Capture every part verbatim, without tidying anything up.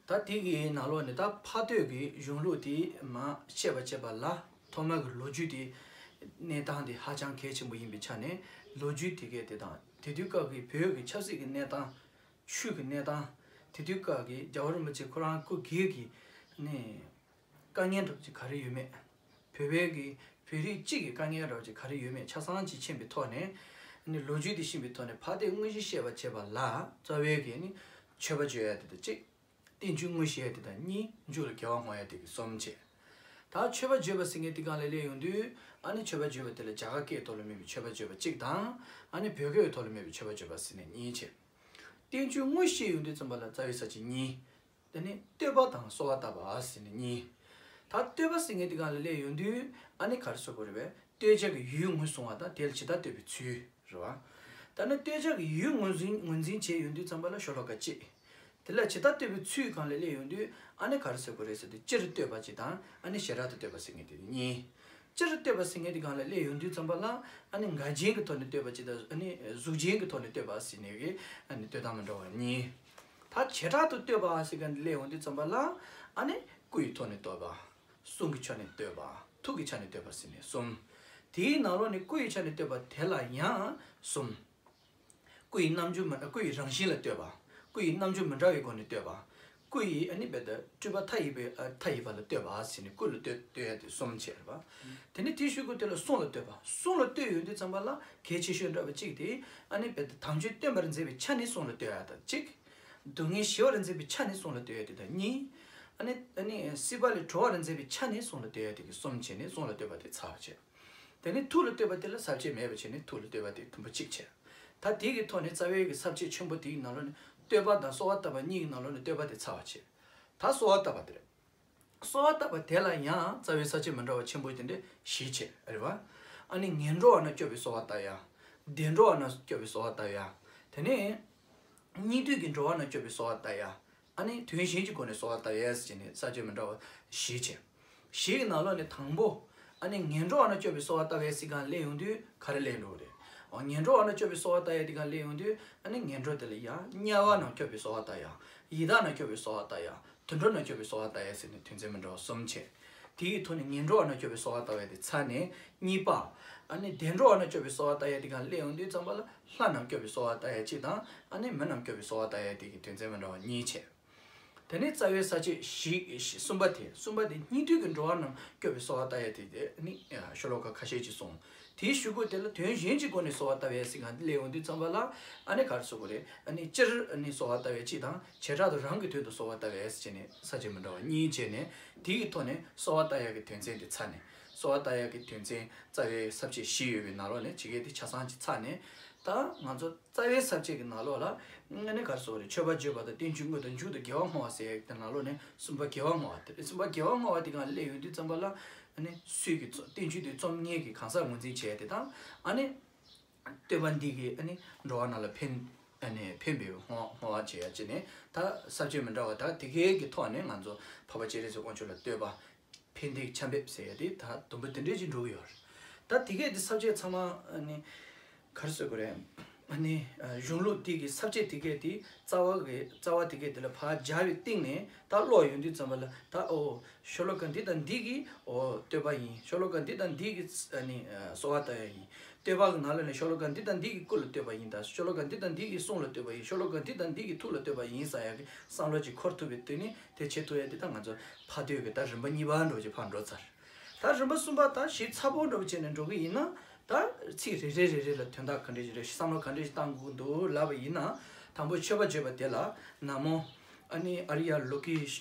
ད་དེ་གི་ནང་ལོགས་ནས་ད་འཕགས་བསྟོད་ཀྱི་གཞུང་ལུགས་དེ་མར་བཤད་པ་བྱས་པ་ལ་ཐོག་མ་གི་ལོ་རྒྱུས་དེ་གནས་སྟངས་དེ་ཧ་ཅང་གལ་ཆེན་པོ་ཡིན་པའི་ཆ་ནས་ལོ་རྒྱུས་དེ་གའི་དེ་དང་དེ་དུས་སྐབས་ཀྱི་བོད་ཀྱི་ཆབ་སྲིད་ཀྱི་གནས་སྟངས། ཆོས་ཀྱི་གནས་སྟངས། དེ་དུས་སྐབས་ཀྱི་རྒྱལ་བ་རིན་པོ་ཆེ་ཁོ་རང་སྐུ་སྒེར་གྱི་ནས་དཀའ་ངལ་འདྲ་པོ་ཅིག་ག་རེ་ཡོད་མེད། བོད་པའི་གི་བོད་རིགས་གཅིག་གི་དཀའ་ངལ་འདྲ་པོ་ཅིག་ག་རེ་ཡོད་མེད་ཆ་ཚང་ཅིག་མཁྱེན་པའི་ཐོག་ནས་ནི་ལོ་རྒྱུས་དེ་ཤེས་པའི་ཐོག་ནས་འཕགས་བསྟོད་དངོས་གཞི་བཤད་པ་བྱས་པ་ལ་རྩ་བའི་གི་ནི་མཆོད་པ་བརྗོད་ཡ་དེ་དང་གཅིག་བསྟན་བཅོས་དངོས་གཞི་ཡ་དེ་དང་གཉིས། མཇུག་ལ་དགེ་བ་བསྔོ་ཡ་དེ་གི་གསུམ་བྱས། ད་མཆོད་པ་བརྗོད་པ་ཟེར་མཁན་དེ་སྒང་ལ་སླེབས་ཡོང་དུས་ཨ་ནི་མཆོད་པ་བརྗོད་པ་དེ་ལ་རྒྱ་གར་སྐད་ཐོག་ལ་མེད་པའི་མཆོད་པ་བརྗོད་པ་གཅིག་དང་ཨ་ནི་བོད་སྐད་ཐོག་ལ་མེད་པའི་མཆོད་པ་བརྗོད་པ་ཟེར་ནས་གཉིས་བྱས། བསྟན་བཅོས་དངོས་གཞི་ཡོང་དུས་ཙམ་པ་ལ་རྩ་བའི་ས་བཅད་གཉིས། དེ་ནི་བསྟོད་པ་དང་གསོལ་བ་བཏབ་པ་ཟེར་ནས་གཉིས། ད་བསྟོད་པ་ཟེར་མཁན་དེ་སྒང་ལ་སླེབས་ཡོང་དུས་ཨ་ནི་ག་རེ་ཟེར་དགོས་རེད་པས། བསྟོད་བྱ་གི་ཡུལ་ངོས་བཟུང་བ་དང་དེ་ལ་ཇི་ལྟར་བསྟོད་པའི་ཚུལ་རེད་བ། ད་ནི་བསྟོད་བྱ་གི་ཡུལ་ངོས་འཛིན་ངོས་འཛིན་བྱས་ཡོང་དུས་ཙམ་པ་ལ་ཤོ་ལོ་ཀ་གཅིག་དེ་ལ་ཇི་ལྟར་བསྟོད་པའི་ཚུལ་སྒང་ལ་སླེབས་ཡོང་དུས་ཨ་ནི་ག་རེ་ཟེར་དགོས་རེད་ཟེར་དུས་སྤྱིར་བསྟོད་པ་གཅིག་དང་ཨ་ནི་ཞེ་དྲག་ཏུ་བསྟོད་པ་ཟེར་མཁན་དེ་གཉིས། སྤྱིར་བསྟོད་པ་ཟེར་མཁན་དེ་སྒང་ལ་སླེབས་ཡོང་དུས་ཙམ་པ་ལ་ཨ་ནི་ངག་བྱིན་གྱི་ཐོག་ནས་བསྟོད་པ་གཅིག་དང་ཨ་ནི་གཟུགས་ཅན་གྱི་ཐོག་ནས་བསྟོད་པ་ཟེར་ནས་ཀྱི་ཨ་ནི་བསྟོད་སྟངས་མི་འདྲ་བ་གཉིས། ད་བྱེ་བྲག་ཏུ་བསྟོད་པ་ཟེར་མཁན་དེ་སླེབས་ཡོང་དུས་ཙམ་པ་ལ་ཨ་ནི་སྐུ་ཡི་ཐོག་ནས་བསྟོད་པ། གསུང་གི་ཆ་ནས་བསྟོད་པ། ཐུགས་ཀྱི་ཆ་ནས་བསྟོད་པ་ཟེར་ནས་གསུམ། དེའི་ནང་ལོགས་ནས་སྐུ་ཡི་ཆ་ནས་བསྟོད་པ་དེ་ལ་ཡང་གསུམ། སྐུ་ཡི་རྣམ་འགྱུར་མི་སྐུ་ཡི་རང་བཞིན་ལ་བསྟོད་པ། སྐུ་ཡི་རྣམ་འགྱུར་མི་འདྲ་བའི་སྒོ་ནས་བསྟོད་པ། སྐུ་ཡི་ཨ་ནི་བེ་ད་སྤྲུལ་པ་མཐའ་ཡས་པའི་ཨ་མཐའ་ཡས་པ་ལ་བསྟོད་པ་ཟེར་ནས་སྐུ་ལ་བསྟོད་བསྟོད་ཡ་དེ་གསུམ་བྱས་རེད་པ། དེ་ནས་དེའི་གཞུག་གུ་དེ་ལ་གསུང་ལ་བསྟོད་པ། གསུང་ལ་བསྟོད་ཡོང་དུས་ཙམ་པ་ལ་གལ་ཆེ་ཤོས་འདྲ་བ་གཅིག་དེ་ཨ་ནི་བེ་ད་དམ་ཆོས་སྟོན་པར་མཛད་པའི་ཆ་ནས་གསུང་ལ་བསྟོད་ཡ་དང་གཅིག་སྡུག་བསྔལ་ཞི་བར་མཛད་པའི་ཆ་ནས་གསུང་ལ་བསྟོད་ཡ་དེ་དང་གཉིས། ཨ་ནི་ཨ་ནི་སྲིད་པ་ལས་གྲོལ་བར་མཛད་པའི་ཆ་ནས་གསུང་ལ་བསྟོད་ཡ་དེ་གི་གསུམ་བྱས་ནས་གསུང་ལ་བསྟོད་པ་དེ་ཚར་བ་བྱས། དེ་ནས་ཐུགས་ལ་བསྟོད་པ་དེ་ལ་ས་བཅད་མེད་པ་བྱས་ནས་ཐུགས་ལ་བསྟོད་པ་དེ་དུམ་བུ་གཅིག་བྱས། ད་དེ་གི་ཐོག་ནས་རྩ་བའི་གི་ས་བཅད་ཆེན་པོ་དེའི་ནང་ལོགས་ནས་བསྟོད་པ་དང་གསོལ་བ་བཏབ་པ་གཉིས་ཀྱི་ནང་ལོགས་ནས་བསྟོད་པ་དེ་ཚར་བ་བྱས། ད་གསོལ་བ་བཏབ་པ་དེ་རེད། གསོལ་བ་བཏབ་པ་དེ་ལ་ཡང་རྩ་བའི་ས་བཅད་མི་འདྲ་བ་ཆེན་པོ་དེ་འདྲ་བཞི་བྱས་རེད་བ། ཨ་ནི་ངན་འགྲོ་བ་རྣམས་སྐྱོབ་པའི་གསོལ་བ་བཏབ་ཡ། བདེ་འགྲོ་བ་རྣམས་སྐྱོབ་པའི་གསོལ་བ་བཏབ་ཡ། དེ་ནས་སྙིགས་དུས་ཀྱི་འགྲོ་བ་རྣམས་སྐྱོབ་པའི་གསོལ་བ་བཏབ་ཡ། ཨ་ནི་དོན་གཞན་གྱི་སྒོ་ནས་གསོལ་བ་བཏབ་ཡས་ཟེར་ནས་ས་བཅད་མི་འདྲ་བ་བཞི་བྱས། བཞི་གི་ནང་ལོགས་ནས་དང་པོ། ཨ་ནི་ངན་འགྲོ་བ་རྣམས་སྐྱོབ་པའི་གསོལ་བ་བཏབ་ཡས་ཟེར་གང་སླེབས་ཡོང་དུས་ག་རེ་སླེབས་འགྲོ་གི་རེད། འོ་ངན་འགྲོ་བ་རྣམས་སྐྱོབ་པའི་གསོལ་བ་བཏབ་ཡས་དེ་གང་སླེབས་ཡོང་དུས་ཨ་ནི་ངན་འགྲོ་དེ་ལ་ཡ་དམྱལ་བ་རྣམས་སྐྱོབ་པའི་གསོལ་བ་བཏབ་ཡ། ཡི་དྭགས་རྣམས་སྐྱོབ་པའི་གསོལ་བ་བཏབ་ཡ། དུད་འགྲོ་རྣམས་སྐྱོབ་པའི་གསོལ་བ་བཏབ་ཡ་ཟེར་ནས་དོན་ཚན་མི་འདྲ་བ་གསུམ་བྱས། དེའི་ཐོག་ནས་ངན་འགྲོ་བ་རྣམས་སྐྱོབ་པའི་གསོལ་བ་བཏབ་ཡ་དེ་ཚར་ནས་གཉིས་པ། ཨ་ནི་བདེ་འགྲོ་བ་རྣམས་སྐྱོབ་པའི་གསོལ་བ་བཏབ་ཡ་དེ་གང་སླེབས་ཡོང་དུས་ཙམ་པ་ལ་ལྷ་རྣམས་སྐྱོབ་པའི་གསོལ་བ་བཏབ་ཡ་གཅིག་དང་ཨ་ནི་མི་རྣམས་སྐྱོབ་པའི་གསོལ་བ་བཏབ་ཡ་དེ་གི་དོན་ཚན་མི་འདྲ་བ་གཉིས་བྱས། དེ་ནས་རྩ་བའི་ས་བཅད་བཞི་བཞི་གསུམ་པ་དེ་གསུམ་པ་དེ་སྙིགས་དུས་ཀྱི་འགྲོ་བ་རྣམས་སྐྱོབ་པའི་གསོལ་བ་བཏབ་ཡ་དེ་དེ་ནི་ཤོ་ལོ་ཀ་ཁ་ཤས་ཅིག་སོང་། དེའི་གཞུག་གུ་དེ་ལ་དོན་གཞན་གྱི་སྒོ་ནས་གསོལ་བ་བཏབ་ཡ་ཟེར་གང་དེ་སླེབས་ཡོང་དུས་ཙམ་པ་ལ་ཨ་ནི་ག་རེ་ཟེར་དགོས་རེད། ཨ་ནི་སྤྱིར་ཨ་ནི་གསོལ་བ་བཏབ་ཡ་གཅིག་དང་བྱེ་བྲག་ཏུ་རང་གི་དོན་དུ་གསོལ་བ་བཏབ་ཡ་ཟེར་ནས་ས་བཅད་མི་འདྲ་བ་གཉིས་བྱས་ནས་དེའི་ཐོག་ནས་གསོལ་བ་བཏབ་ཡ་གི་དོན་ཚན་དེ་ཚར་ནས་གསོལ་བ་བཏབ་ཡ་གི་དོན་ཚན་རྩ་བའི་ས་བཅད་བཞི་ཡོད་པའི་ནང་ལོགས་ནས་ཇི་སྐད་དེ་ཆ་ཚང་ཅིག་ཚར་ནས་ད་ང་ཚོ། རྩ་བའི་ས་བཅད་ཀྱི་ནང་ལོགས་ལ་ཨ་ནི་ག་རེ་ཟེར་དགོས་རེད། མཆོད་པ་བརྗོད་པ་དང་བསྟན་བཅོས་དངོས་དང་མཇུག་ཏུ་དགེ་བ་བསྔོ་བ་ཟེར་ཡག་དེ་ནང་ལོགས་ནས་གསུམ་པ་དགེ་བ་བསྔོ་བ་དེ་རེད། གསུམ་པ་དགེ་བ་བསྔོ་བ་དེ་གང་སླེབས་ཡོང་དུས་ཙམ་པ་ལ་ཨ་ནི་སྲོལ་གྱི་རྩོམ་བསྟན་བཅོས་དེ་རྩོམ་མཁན་གྱི་གང་ཟག་ངོས་འཛིན་བྱས་ཏེ་དང་ཨ་ནི་བསྟོད་པ་འདི་གིས་ཨ་ནི་འགྲོ་བ་རྣམས་ལ་ཕན་ཨ་ནི་ཕན་པའི་བསྔོ་བསྔོ་བ་བྱེད་ཡག་ཅིག་ནས་ད་ས་བཅད་མི་འདྲ་བ་ད་དེ་གའི་གི་ཐོག་ནས་ང་ཚོ་འཕགས་པ་སྤྱན་རས་གཟིགས་དབང་ཕྱུག་ལ་བསྟོད་པ། ཕན་བདེའི་ཆར་འབེབས་ཟེར་ཡ་དེ་ད་དུམ་བུ་དེ་འདྲས་ཅིག་འགྲོ་གི་ཡོད་རེད། ད་དེ་གས་དེ་ས་བཅད་ཚང་མ་ཨ་ནི་ག་རེ་ཟེར་དགོས་རེད། ཨ་ནི་གཞུང་ལུགས་དེ་གི་ས་བཅད་དེ་གས་དེ་རྩ་བ་གི་རྩ་བ་དེ་གས་དེ་ལ་ཕར་སྦྱར་བའི་སྟེང་ནས་ད་ཀློག་ཡོང་དུས་ཙམ་པ་ལ་ད་ཨོ་ཤོ་ལོ་ཀ་འདི་དང་འདི་གི་ཨོ་བསྟོད་པ་ཡིན། ཤོ་ལོ་ཀ་འདི་དང་འདི་གི་ཨ་ནི་གསོལ་བ་བཏབ་ཡ་ཡིན། བསྟོད་པ་གི་ནང་ལ་ནི་ཤོ་ལོ་ཀ་འདི་དང་འདི་གི་སྐུ་ལ་བསྟོད་པ་ཡིན། ད་ཤོ་ལོ་ཀ་འདི་དང་འདི་གི་གསུང་ལ་བསྟོད་པ་ཡིན། ཤོ་ལོ་ཀ་འདི་དང་འདི་གི་ཐུགས་ལ་བསྟོད་པ་ཡིན་ཟེར་ཡ་གི་བསམ་བློ་ཅིག་འཁོར་ཐུབ་པའི་དུས་ནི་དེ་བྱེད་ཐུབ་ཡ་དེ་ད་ང་ཚོ་འཕགས་བསྟོད་ཀྱི་ད་རིམ་པ་གཉིས་པ་འདྲ་བོ་ཅིག་ཕར་འགྲོ་ཚར། ད་རིམ་པ་གསུམ་པ་ད་ཞིབ་ཚགས་པོ་འདྲ་བོ་བྱས་ནས་འགྲོ་གི་ཡིན་ན་ད་ཚིག་རེ་རེ་རེ་རེ་ལ་དོན་དག་ག་འདྲ་ཞིག་རེད། བསམ་བློ་ག་འདྲ་ཞིག་བཏང་དགོས་འདུག་ལབ་པ་ཡིན་ན། དང་པོ་མཆོད་པ་བརྗོད་པ་དེ་ལ་ན་མོ་ཨ་ནི་ཨཱརྱ་ལོ་ཀི་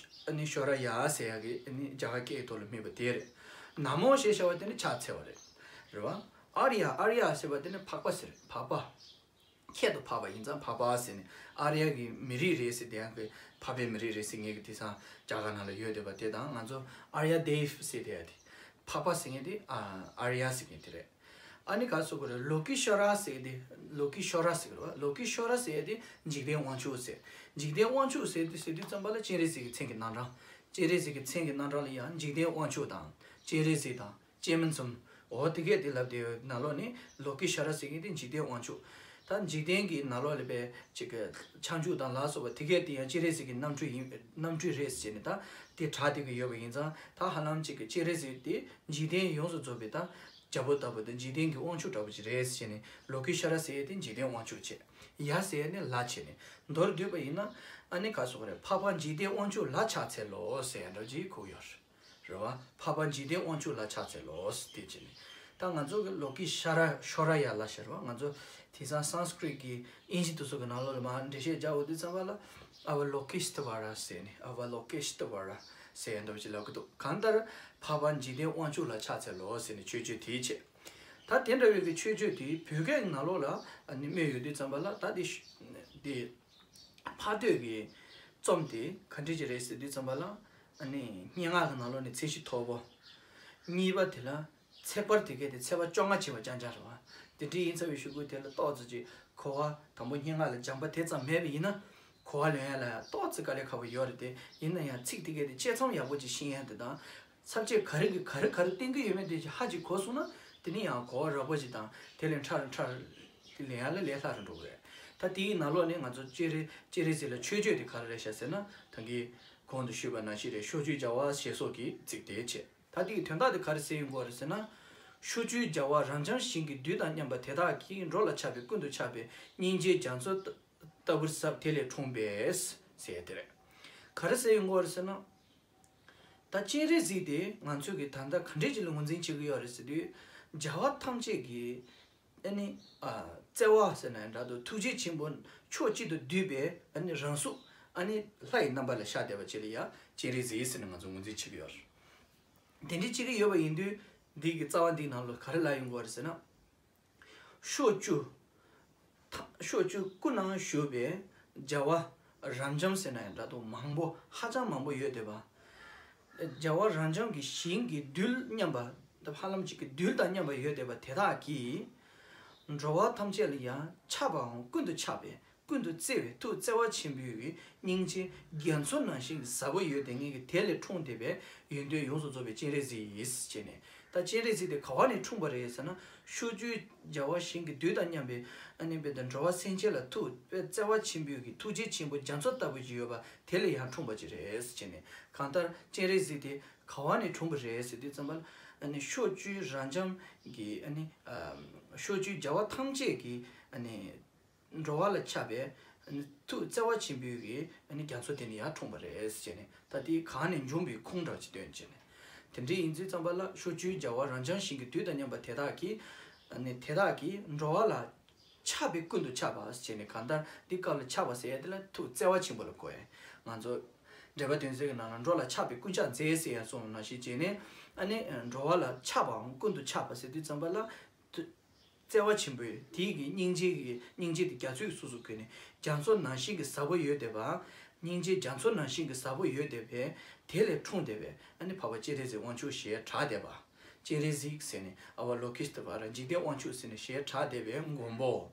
ཨ་ནི་ཤྭ་ར་ཡ་ཟེར་ཡ་གི་ཨ་ནི་རྒྱ་གར་སྐད་ཐོག་ལ་སྨོས་པ་དེ་རེད། ན་མོ་ཞེས་བྱ་བ་དེ་ནི་ཕྱག་འཚལ་བ་རེད། རེད་བ། ཨཱརྱ་ཨཱརྱ་ཟེར་བ་དེ་ནི་འཕགས་པ་ཟེར། འཕགས་པ། ཁྱད་དུ་འཕགས་པ་ཡིན་ཙང་འཕགས་པ་ཟེར་ནས། ཨཱརྱ་གི་མི་རིགས་རེད་ཟེར། དེ་ཡང་གི་འཕགས་པའི་མི་རིགས་རེད་ཟེར་མཁན་གྱི་དེང་སང་རྒྱ་གར་ནང་ལ་ཡོད་བསྡད་པ་དེ་དང་། ང་ཚོ་ཨཱརྱ་དེ་བ་ཟེར་བསྡད་ཡ་དེ། འཕགས་པ་ཟེར་མཁན་དེ་ཨ་ཨཱརྱ་ཟེར་མཁན་དེ་རེད། ཨ་ནི་ག་རེ་ཟེར་དགོས་རེད། ལོ་ཀི་ཤྭ་ར་ཟེར་གི་དེ། ལོ་ཀི་ཤྭ་ར་ཟེར་གི་རེད་བ། ལོ་ཀི་ཤྭ་ར་ཟེར་ཡ་དེ་འཇིག་རྟེན་དབང་ཕྱུག་ཟེར། འཇིག་རྟེན་དབང་ཕྱུག་ཟེར་དུས་ཟེར་དུས་ཙམ་པ་ལ་སྤྱན་རས་གཟིགས་ཀྱི་མཚན་གྱི་རྣམ་གྲངས། སྤྱན་རས་གཟིགས་ཀྱི་མཚན་གྱི་རྣམ་གྲངས་ལ་ཡང་འཇིག་རྟེན་དབང་ཕྱུག་དང་། སྤྱན་རས་གཟིགས་དང་། སྤྱན་མི་འཛོམས། འོ་དེ་གས་དེ་ལབ་བསྡད་ཡོད། ནང་ལོགས་ནས་ལོ་ཀི་ཤྭ་ར་ཟེར་མཁན་དེ་འཇིག་རྟེན་དབང་ཕྱུག། ད་འཇིག་རྟེན་གྱི་ནང་ལོགས་ལ་པའི་ཅིག་གི་ཁྱབ་འཇུག་དང་ལ་སོགས་པ་དེ་གས་དེ་ཡང་སྤྱན་རས་གཟིགས་ཀྱི་རྣམ་འཕྲུལ་ཡིན། རྣམ་འཕྲུལ་རེད་ཟེར་ནས་ད་དེ་གྲགས་བསྡད་ཀྱི་ཡོད་པ་ཡིན་ཙང་། ད་ཧ་ལམ་ཅིག་གི་སྤྱན་རས་གཟིགས་དེ་འཇིག་རྟེན་ཡོངས་སུ་རྫོགས་པའི་ད་རྒྱལ་པོ་ལྟ་བུ་དང་འཇིག་རྟེན་གྱི་དབང་ཕྱུག་འདྲ་པོ་ཅིག་རེད་ཟེར་ནས། ལོ་ཀེ་ཤྭ་ར་ཟེར་ཡས་དེ་འཇིག་རྟེན་དབང་ཕྱུག་བྱས། ཡ་ཟེར་ཡས་ནི་ལ་བྱས་ནས། མདོར་བསྡུས་པ་ཡིན་ན་ཨ་ནི་ག་སོགས་རེད། འཕགས་པ་འཇིག་རྟེན་དབང་ཕྱུག་ལ་ཕྱག་འཚལ་ལོ་ཟེར་ཡ་འདྲ་ཅིག་གོ་གི་ཡོད་རེད། རེད་བ། འཕགས་པ་འཇིག་རྟེན་དབང་ཕྱུག་ལ་ཕྱག་འཚལ་ལོ་ཟེར་དེ་བྱས་ནས། ད་ང་ཚོ་གི་ལོ་ཀེ་ཤྭ་ར་ཤྭ་ར་ཡ་ལ་ཟེར་བ། ང་ཚོ་དེང་སང་སཾ་སྐྲྀཏ་གི་ཨིན་ཇི་དེ་ཚོ་གི་ནང་ལོགས་ལ་མར་འགྲེལ་བཤད་རྒྱག་འོ་དུས་ཙམ་པ་ལ། ཨ་བ་ལོ་ཀེ་ཤྭ་ཏ་ཝ་ར་ཟེར་ནས། ཨ་བ་ལོ་ཀེ་ཤྭ་ཏ་ཝ་ར་ཟེར་འདྲ་བོ་ཅིག་ལབ་གི་འདུག་གང་ལྟར་འཕགས་པ་འཇིག་རྟེན་དབང་ཕྱུག་ལ་ཕྱག་འཚལ་ལོ་ཟེར་ནས་མཆོད་བརྗོད་དེ་བྱས། ད་དེ་འདྲ་བའི་གི་མཆོད་བརྗོད་དེ་བོད་སྐད་ནང་ལོགས་ལ་ཨ་ནི་སྨོས་ཡོད་དུས་ཙམ་པ་ལ། ད་དེ་དེ་འཕགས་བསྟོད་ཀྱི་རྩོམ་དེ་ག་འདྲ་ཅིག་རེད་ཟེར་དུས་ཙམ་པ་ལ། ཨ་ནི་སྙན་ངག་གི་ནང་ལོགས་ནས་ཚད་གཞི་མཐོ་པོ། གཉིས་པ་དེ་ལ་ཚེག་བར་དེ་གས་དེ་ཚེག་བར་བཅོ་ལྔ་བྱས་པ་རྐྱང་རྐྱང་རེད་བ། དེ་འདྲ་ཡིན་ཚར་བའི་གཞུག་གུ་དེ་ལ་ཏོག་ཙམ་ཅིག་གོ་བ། དང་པོ་སྙན་ངག་ལ་སྦྱངས་པ་དེ་ཙམ་མེད་པ་ཡིན་ན། གོ་བ་ལོན་ཡ་ལ་ཡང་ཏོག་ཙམ་དཀའ་ལས་ཁག་པོ་ཡོད་རེད་དེ། ཡིན་ན་ཡང་ཚིག་དེ་གས་དེ་དཔྱད་རྩོམ་ཡག་པོ་ཅིག་ཤེས་ཡ་དེ་དང་། ཚབ་བྱེད་ག་རེ་གི་ག་རེ་ག་རེ་བསྟན་གྱི་ཡོད་མེད་དེ་ཧ་ཅིག་གོ་སོང་ན། དེ་ནི་ཡང་གོ་བ་རགས་པ་ཅིག་དང་། དེ་ལས་ཕྲ་རུ་ཕྲ་རུ་ལེན་ཡ་ལ་ལས་སླ་རུ་འགྲོ་གི་རེད། ད་དེའི་ནང་ལོགས་ནས་ང་ཚོ་སྤྱན་རས་སྤྱན་རས་གཟིགས་ལ་མཆོད་བརྗོད་དེ་ག་རེ་རེད་ཤག་ཟེར་ན། ད་གིན་གོང་དུ་ཞུས་པ་ནང་བཞིན་རེད། ཕྱོགས་བཅུའི་རྒྱལ་བ་ཞེས་སོགས་ཀྱིས་ཚིག་དེ་བྱས། ད་དེའི་དོན་དག་དེ་ག་རེ་ཟེར་ཡོང་གི་ཡོད་རེད་ཟེར་ན། ཕྱོགས་བཅུའི་རྒྱལ་བ་རབ་འབྱམས་ཞིང་གི་རྡུལ་དང་མཉམ་པ་དེ་དག་གིས། འགྲོ་ལ་ཕྱག་པའི་ཀུན་ཏུ་ཕྱག་པའི། སྙིང་རྗེའི་རྒྱ་མཚོ་ལྟ་བུར་ཟབ། དེ་ལས་འཁྲུངས་པས་ཟེར་དེ་རེད། ག་རེ་ཟེར་ཡོང་གི་ཡོད་རེད་ཟེར་ན། ད་སྤྱན་རས་གཟིགས་དེ་ང་ཚོས་ཀྱི་ད་ལྟ་ག་འདྲས་ཅིག་ལ་ངོས་འཛིན་བྱེད་ཀྱི་ཡོད་རེད་ཟེར་དུས། རྒྱལ་བ་ཐམས་ཅད་ཀྱི་ཨ་ནི་ཨ་བརྩེ་བ་ཟེར་ན་འདྲ་འདུག་ཐུགས་རྗེ་ཆེན་པོ་ཕྱོགས་གཅིག་ཏུ་བསྡུས་པའི་ཨ་ནི་རང་གཟུགས། ཨ་ནི་ལྷ་ཡི་རྣམ་པ་ལ་ཤར་བསྡད་པ་ཅིག་ལ་ཡ་སྤྱན་རས་གཟིགས་ཟེར་ནས་ང་ཚོ་ངོས་འཛིན་བྱེད་ཀྱི་ཡོད་རེད། དེ་འདྲའི་བྱེད་ཀྱི་ཡོད་པ་ཡིན་དུས། འདི་གི་རྩ་བ་འདིའི་ནང་ལ་ག་རེ་ལབ་ཡོང་གི་ཡོད་རེད་ཟེར་ན། ཕྱོགས་བཅུ། ཕྱོགས་བཅུ་ཀུན་ན་བཞུགས་པའི་རྒྱལ་བ་རབ་འབྱམས་ཟེར་ན་ཡང་འདྲ་འདུག་མང་པོ། ཧ་ཅང་མང་པོ་ཡོད་བསྡད་པ། རྒྱལ་བ་རབ་འབྱམས་ཀྱི་ཞིང་གི་རྡུལ་མཉམ་པ། ཧ་ལམ་གཅིག་གི་རྡུལ་དང་མཉམ་པ་ཡོད་བསྡད་པ་དེ་དག་གིས། འགྲོ་བ་ཐམས་ཅད་ལ་ཡང་ཕྱག་པའང་ཀུན་ཏུ་ཕྱག་པའི། ཀུན་ཏུ་བརྩེ་བའི་ཐུགས་བརྩེ་བ་ཆེན་པོའི་སྙིང་རྗེ་རྒྱ་མཚོ་ནང་བཞིན་ཟབ་པོ་ཡོད་དེ། ངེད་ཀྱི་དེ་ལས་འཁྲུངས་བསྡད་པའི་ཡོན་ཏན་ཡོངས་སུ་རྫོགས་པའི་སྤྱན་རས་གཟིགས་ཡིན་ཟེར་ནས། ད་སྤྱན་རས་གཟིགས་དེ་ག་བ་ནས་འཁྲུངས་པ་རེད་ཟེར་ན། ཕྱོགས་བཅུའི་རྒྱལ་བ་ཞིང་གི་རྡུལ་དང་མཉམ་པའི་ཨ་ནི་དཔེ་དེ་འགྲོ་བ་སེམས་ཅན་ལ་ཐུགས་དཔེ་བརྩེ་བ་ཆེན་པོའི་གི་ཐུགས་རྗེ་ཆེན་པོ་རྒྱ་མཚོ་ལྟ་བུ་ཞིག་ཡོད་པ་དེ་ལས་ཡང་འཁྲུངས་པ་ཅིག་རེད་ཟེར་ནས། གང་ལྟར་སྤྱན་རས་གཟིགས་དེ་ག་བ་ནས་འཁྲུངས་པ་རེད་ཟེར་དུས་ཙམ་པ་ལ། ཨ་ནི་ཕྱོགས་བཅུའི་རབ་འབྱམས་ཀྱི་ཨ་ནི་ཨ་ཕྱོགས་བཅུའི་རྒྱལ་བ་ཐམས་ཅད་ཀྱི་ཨ་ནི། འགྲོ་བ་ལ་ཁྱབ་པའི་ཐུགས་བརྩེ་བ་ཆེན་པོའི་གི་རྒྱ་མཚོ་དེ་ནས་ཡར་འཁྲུངས་པ་རེད་ཟེར་ནས། ད་དེ་གང་ནས་འབྱུང་བའི་ཁུངས་འདྲ་ཅིག་སྟོན་བྱས་ནས། དེ་འདྲ་ཡིན་དུས་ཙམ་པ་ལ། ཕྱོགས་བཅུའི་རྒྱལ་བ་རབ་འབྱམས་ཞིང་གི་རྡུལ་དང་མཉམ་པ་དེ་དག་གིས། དེ་དག་གིས་འགྲོ་བ་ལ་ཕྱག་པའི་ཀུན་ཏུ་ཕྱག་པ་ཟེར་ནས། གང་ལྟར་འདི་སྐབས་ལ་ཕྱག་པ་ཟེར་ཡ་དེ་ལ་ཐུགས་བརྩེ་བ་ཆེན་པོ་ལ་གོ་ཡ། ང་ཚོ་འགྲེལ་པ་དོན་གསལ་གྱི་ནང་ལ་འགྲོ་ལ་ཕྱག་པའི་ཀུན་ཕྱག་མཛད་ཟེར་ཡ་སོང་ནང་བཞིན་བྱས་ནས། ཨ་ནི་འགྲོ་བ་ལ་ཕྱག་པའང་ཀུན་ཏུ་ཕྱག་པ་ཟེར་དུས་ཙམ་པ་ལ། བརྩེ་བ་ཆེན་པོས་དེའི་གི་སྙིང་རྗེ་གི་སྙིང་རྗེ་དེ་རྒྱ་མཚོའི་གཟུགས་སུ་བཀོད་ནས། རྒྱ་མཚོ་ནང་བཞིན་གྱི་ཟབ་པོ་ཡོད་བསྡད་པ། སྙིང་རྗེ་རྒྱ་མཚོ་ནང་བཞིན་གྱི་ཟབ་པོ་ཡོད་བསྡད་པས། དེ་ལས་འཁྲུངས་བསྡད་པས། ཨ་ནི་འཕགས་པ་སྤྱན་རས་གཟིགས་དབང་ཕྱུག་ཞེས་གྲགས་བསྡད་པ། སྤྱན་རས་གཟིགས་ཟེར་ནས། ཨ་བ་ལོ་ཀེ་ཤྭ་ཏ་ཝ་ར། འཇིག་རྟེན་དབང་ཕྱུག་ཟེར་ནས་ཞེས་གྲགས་བསྡད་པའི་མགོན་པོ།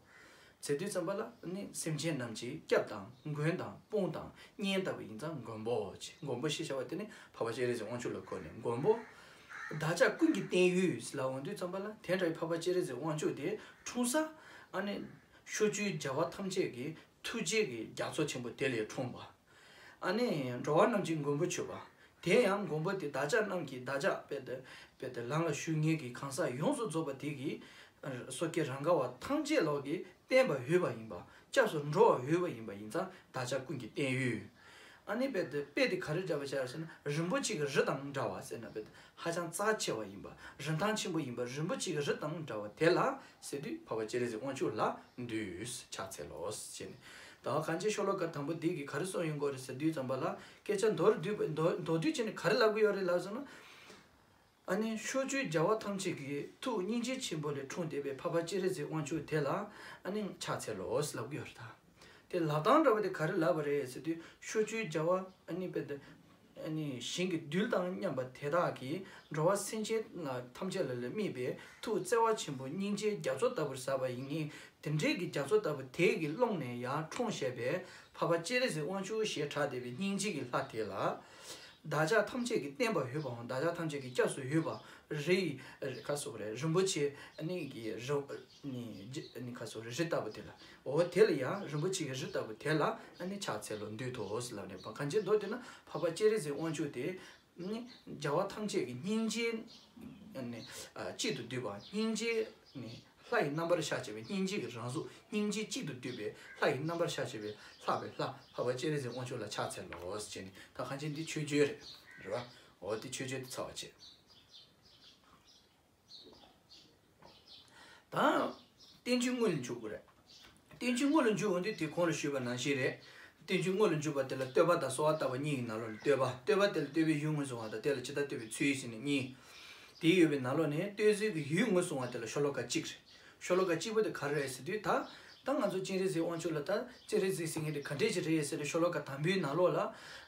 ཟེར་དུས་ཙམ་པ་ལ་ནི། སེམས་ཅན་རྣམས་ཀྱི་སྐྱབས་དང་མགོན་དང་དཔུང་དང་གཉེན་ལྟ་བུ་ཡིན་ཙང་མགོན་པོ་ཅེས། མགོན་པོ་ཞེས་བྱ་བ་དེ་ནི་འཕགས་པ་སྤྱན་རས་གཟིགས་དབང་ཕྱུག་ལ་གོ་ནས། མགོན་པོ། བདག་ཅག་ཀུན་གྱི་བརྟན་གཡོ་ལ་འོང་དུས་ཙམ་པ་ལ། དེ་འདྲའི་འཕགས་པ་སྤྱན་རས་གཟིགས་དབང་ཕྱུག་དེ་འཁྲུངས་ས། ཨ་ནི་ཕྱོགས་བཅུའི་རྒྱལ་བ་ཐམས་ཅད་ཀྱི་ཐུགས་རྗེ་གི་རྒྱ་མཚོ་ཆེན་པོ་དེ་ལས་འཁྲུངས་པ། ཨ་ནི་འགྲོ་བ་རྣམས་ཀྱི་མགོན་པོ་མཆོད་པ། དེ་ཡང་མགོན་པོ་དེ་བདག་ཅག་རྣམས་ཀྱི། བདག་ཅག་དཔེ་དེ་དཔེ་དེ་ལམ་ལ་ཞུགས་མཁན་གྱི་གང་ཟག་ཡོངས་སུ་རྫོགས་པ་དེ་གི། སོ་སྐྱེ་རང་ག་བ་ཐམས་ཅད་ལོག་གི་བརྟེན་པ་འོས་པ་ཡིན་པ། སྐྱབས་སུ་འགྲོ་བ་འོས་པ་ཡིན་པ་ཡིན་ཙང་བདག་ཅག་ཀུན་གྱི་བརྟན་གཡོ། ཨ་ནི་དཔེ་དེ་དཔེ་དེ་ག་རེ་འདྲ་བ་ཆགས་ཟེར་ན། རིན་པོ་ཆེ་གི་རི་དང་འདྲ་བ་ཟེར་ན། དཔེ་དེ་ཧ་ཅང་རྩ་ཆེ་བ་ཡིན་པ། རིན་ཐང་ཆེན་པོ་ཡིན་པ། རིན་པོ་ཆེ་གི་རི་དང་འདྲ་བ་དེ་ལ་ཟེར་དུས། འཕགས་པ་སྤྱན་རས་གཟིགས་དབང་ཕྱུག་ལ་འདུད་ཕྱག་འཚལ་ལོ་ཟེར་ནས། ད་གང་ཅི་ཤོ་ལོ་ཀ་དང་པོ་འདི་གིས་ག་རེ་གསུངས་ཡོང་གི་ཡོད་རེད་ཟེར་དུས་ཙམ་པ་ལ། སྐད་ཆ་མདོར་བསྡུས་པ་མདོར་མདོར་བསྡུས་བྱས་ནས་ག་རེ་ལབ་ཀྱི་ཡོད་རེད་ལབ་སོང་ན། ཨ་ནི་ཕྱོགས་བཅུའི་རྒྱལ་བ་ཐམས་ཅད་ཀྱི་ཐུགས་སྙིང་རྗེ་ཆེན་པོ་ལས་འཁྲུངས་བསྡད་པའི་འཕགས་པ་སྤྱན་རས་གཟིགས་དབང་ཕྱུག་དེ་ལ་ཨ་ནི་ཕྱག་འཚལ་ལོ་ལབ་ཀྱི་ཡོད་རེད་ད། དེ་ལབ་སྟངས་འདྲ་བ་དེ་ག་རེ་ལབ་པ་རེད་ཟེར་དུས། ཕྱོགས་བཅུའི་རྒྱལ་བ་ཨ་ནི་དཔེ་དེ་ཨ་ནི་ཞིང་གི་རྡུལ་དང་མཉམ་པ་དེ་དག་གིས་འགྲོ་བ་སེམས་ཅན་ལ་ཐམས་ཅད་ལ་ལ་དམིགས་པའི་ཐུགས་བརྩེ་བ་ཆེན་པོ་སྙིང་རྗེའི་རྒྱ་མཚོ་ལྟ་བུར་ཟབ་པ་ཡིན་ངེས། དེ་འདྲའི་གི་རྒྱ་མཚོ་ལྟ་བུ་དེ་གི་ཀློང་ནས་ཡར་འཁྲུངས་བཞག་པའི་འཕགས་པ་སྤྱན་རས་གཟིགས་དབང་ཕྱུག་ཞེས་གྲགས་བསྡད་པའི་སྙིང་རྗེ་གི་ལྷ་དེ་ལ། བདག་ཅག་ཐམས་ཅད་ཀྱི་བསྟན་པ་ཡོད་པའམ་བདག་ཅག་ཐམས་ཅད་ཀྱི་སྐྱབས་སུ་ཡོད་པ་རི་ཡི་ཁ་སོགས་རེད། རིན་པོ་ཆེ་ནི་གི་རི་ནི་ནི་ཁ་སོགས་རི་རི་ལྟ་བུ་དེ་ལ། འོ་དེ་ལ་ཡང་རིན་པོ་ཆེ་གི་རི་ལྟ་བུ་དེ་ལ་ནི་ཕྱག་འཚལ་ལོ་འདུད་དོ་ཟེར་ལབ་ནས་གང་ཅི་འདོད་དེ་ན་འཕགས་པ་སྤྱན་རས་གཟིགས་དབང་ཕྱུག་དེ། ནི་རྒྱལ་བ་ཐམས་ཅད་ཀྱི་སྙིང་རྗེ་ནི་གཅིག་ཏུ་བསྡུས་པ་སྙིང་རྗེ་ནི་ལྷ་ཡི་རྣམ་པར་ཤར་བྱེད་པའི་སྙིང་རྗེ་གི་རང་གཟུགས་སྙིང་རྗེ་གཅིག་ཏུ་བསྡུས་པའི་ལྷ་ཡི་རྣམ་པར་ཤར་བྱེད་པའི་ལྷག་པའི་ལྷ་འཕགས་པ་སྤྱན་རས་གཟིགས་དབང་ཕྱུག་ལ་ཕྱག་འཚལ་ལོ་ཟེར་ནས། ད་གང་ཅི་འདི་མཆོད་བརྗོད་རེད། རེད་བ། འོ་དེ་མཆོད་བརྗོད་དེ་ཚར་བ་བྱེད། ད་བསྟན་བཅོས་དངོས་ལ་འཇུག་དགོས་རེད། བསྟན་བཅོས་དངོས་ལ་འཇུག་འོང་དུས་དེ་གོང་ལ་ཞུས་པ་ནང་བཞིན་རེད། བསྟན་བཅོས་དངོས་ལ་འཇུག་པ་དེ་ལ་བསྟོད་པ་དང་གསོལ་བ་བཏབ་པ་གཉིས་ཀྱི་ནང་ལོགས་ལ་བསྟོད་པ། བསྟོད་པ་དེ་ལ་བསྟོད་པའི་ཡུལ་ངོས་བཟུང་བ་དང་དེ་ལ་ཇི་ལྟར་བསྟོད་པའི་ཚུལ་ཟེར་ནས་གཉིས། དེ་ཡོད་པའི་ནང་ལོགས་ནས་བསྟོད་ཚུལ་གྱི་ཡུལ་ངོས་བཟུང་བ་དེ་ལ་ཤོ་ལོ་ཀ་གཅིག་རེད། ཤོ་ལོ་ཀ་གཅིག་པོ་དེ་ག་རེ་རེད་ཟེར་དུས་ད། ད་ང་ཚོ་སྤྱན་རས་གཟིགས་དབང་ཕྱུག་ལ་ད་སྤྱན་རས་གཟིགས་ཟེར་མཁན་དེ་ག་འདྲས་ཅིག་རེད་ཟེར་ཏེ་ཤོ་ལོ་ཀ་དང་པོའི་ནང་ལོགས་ལ།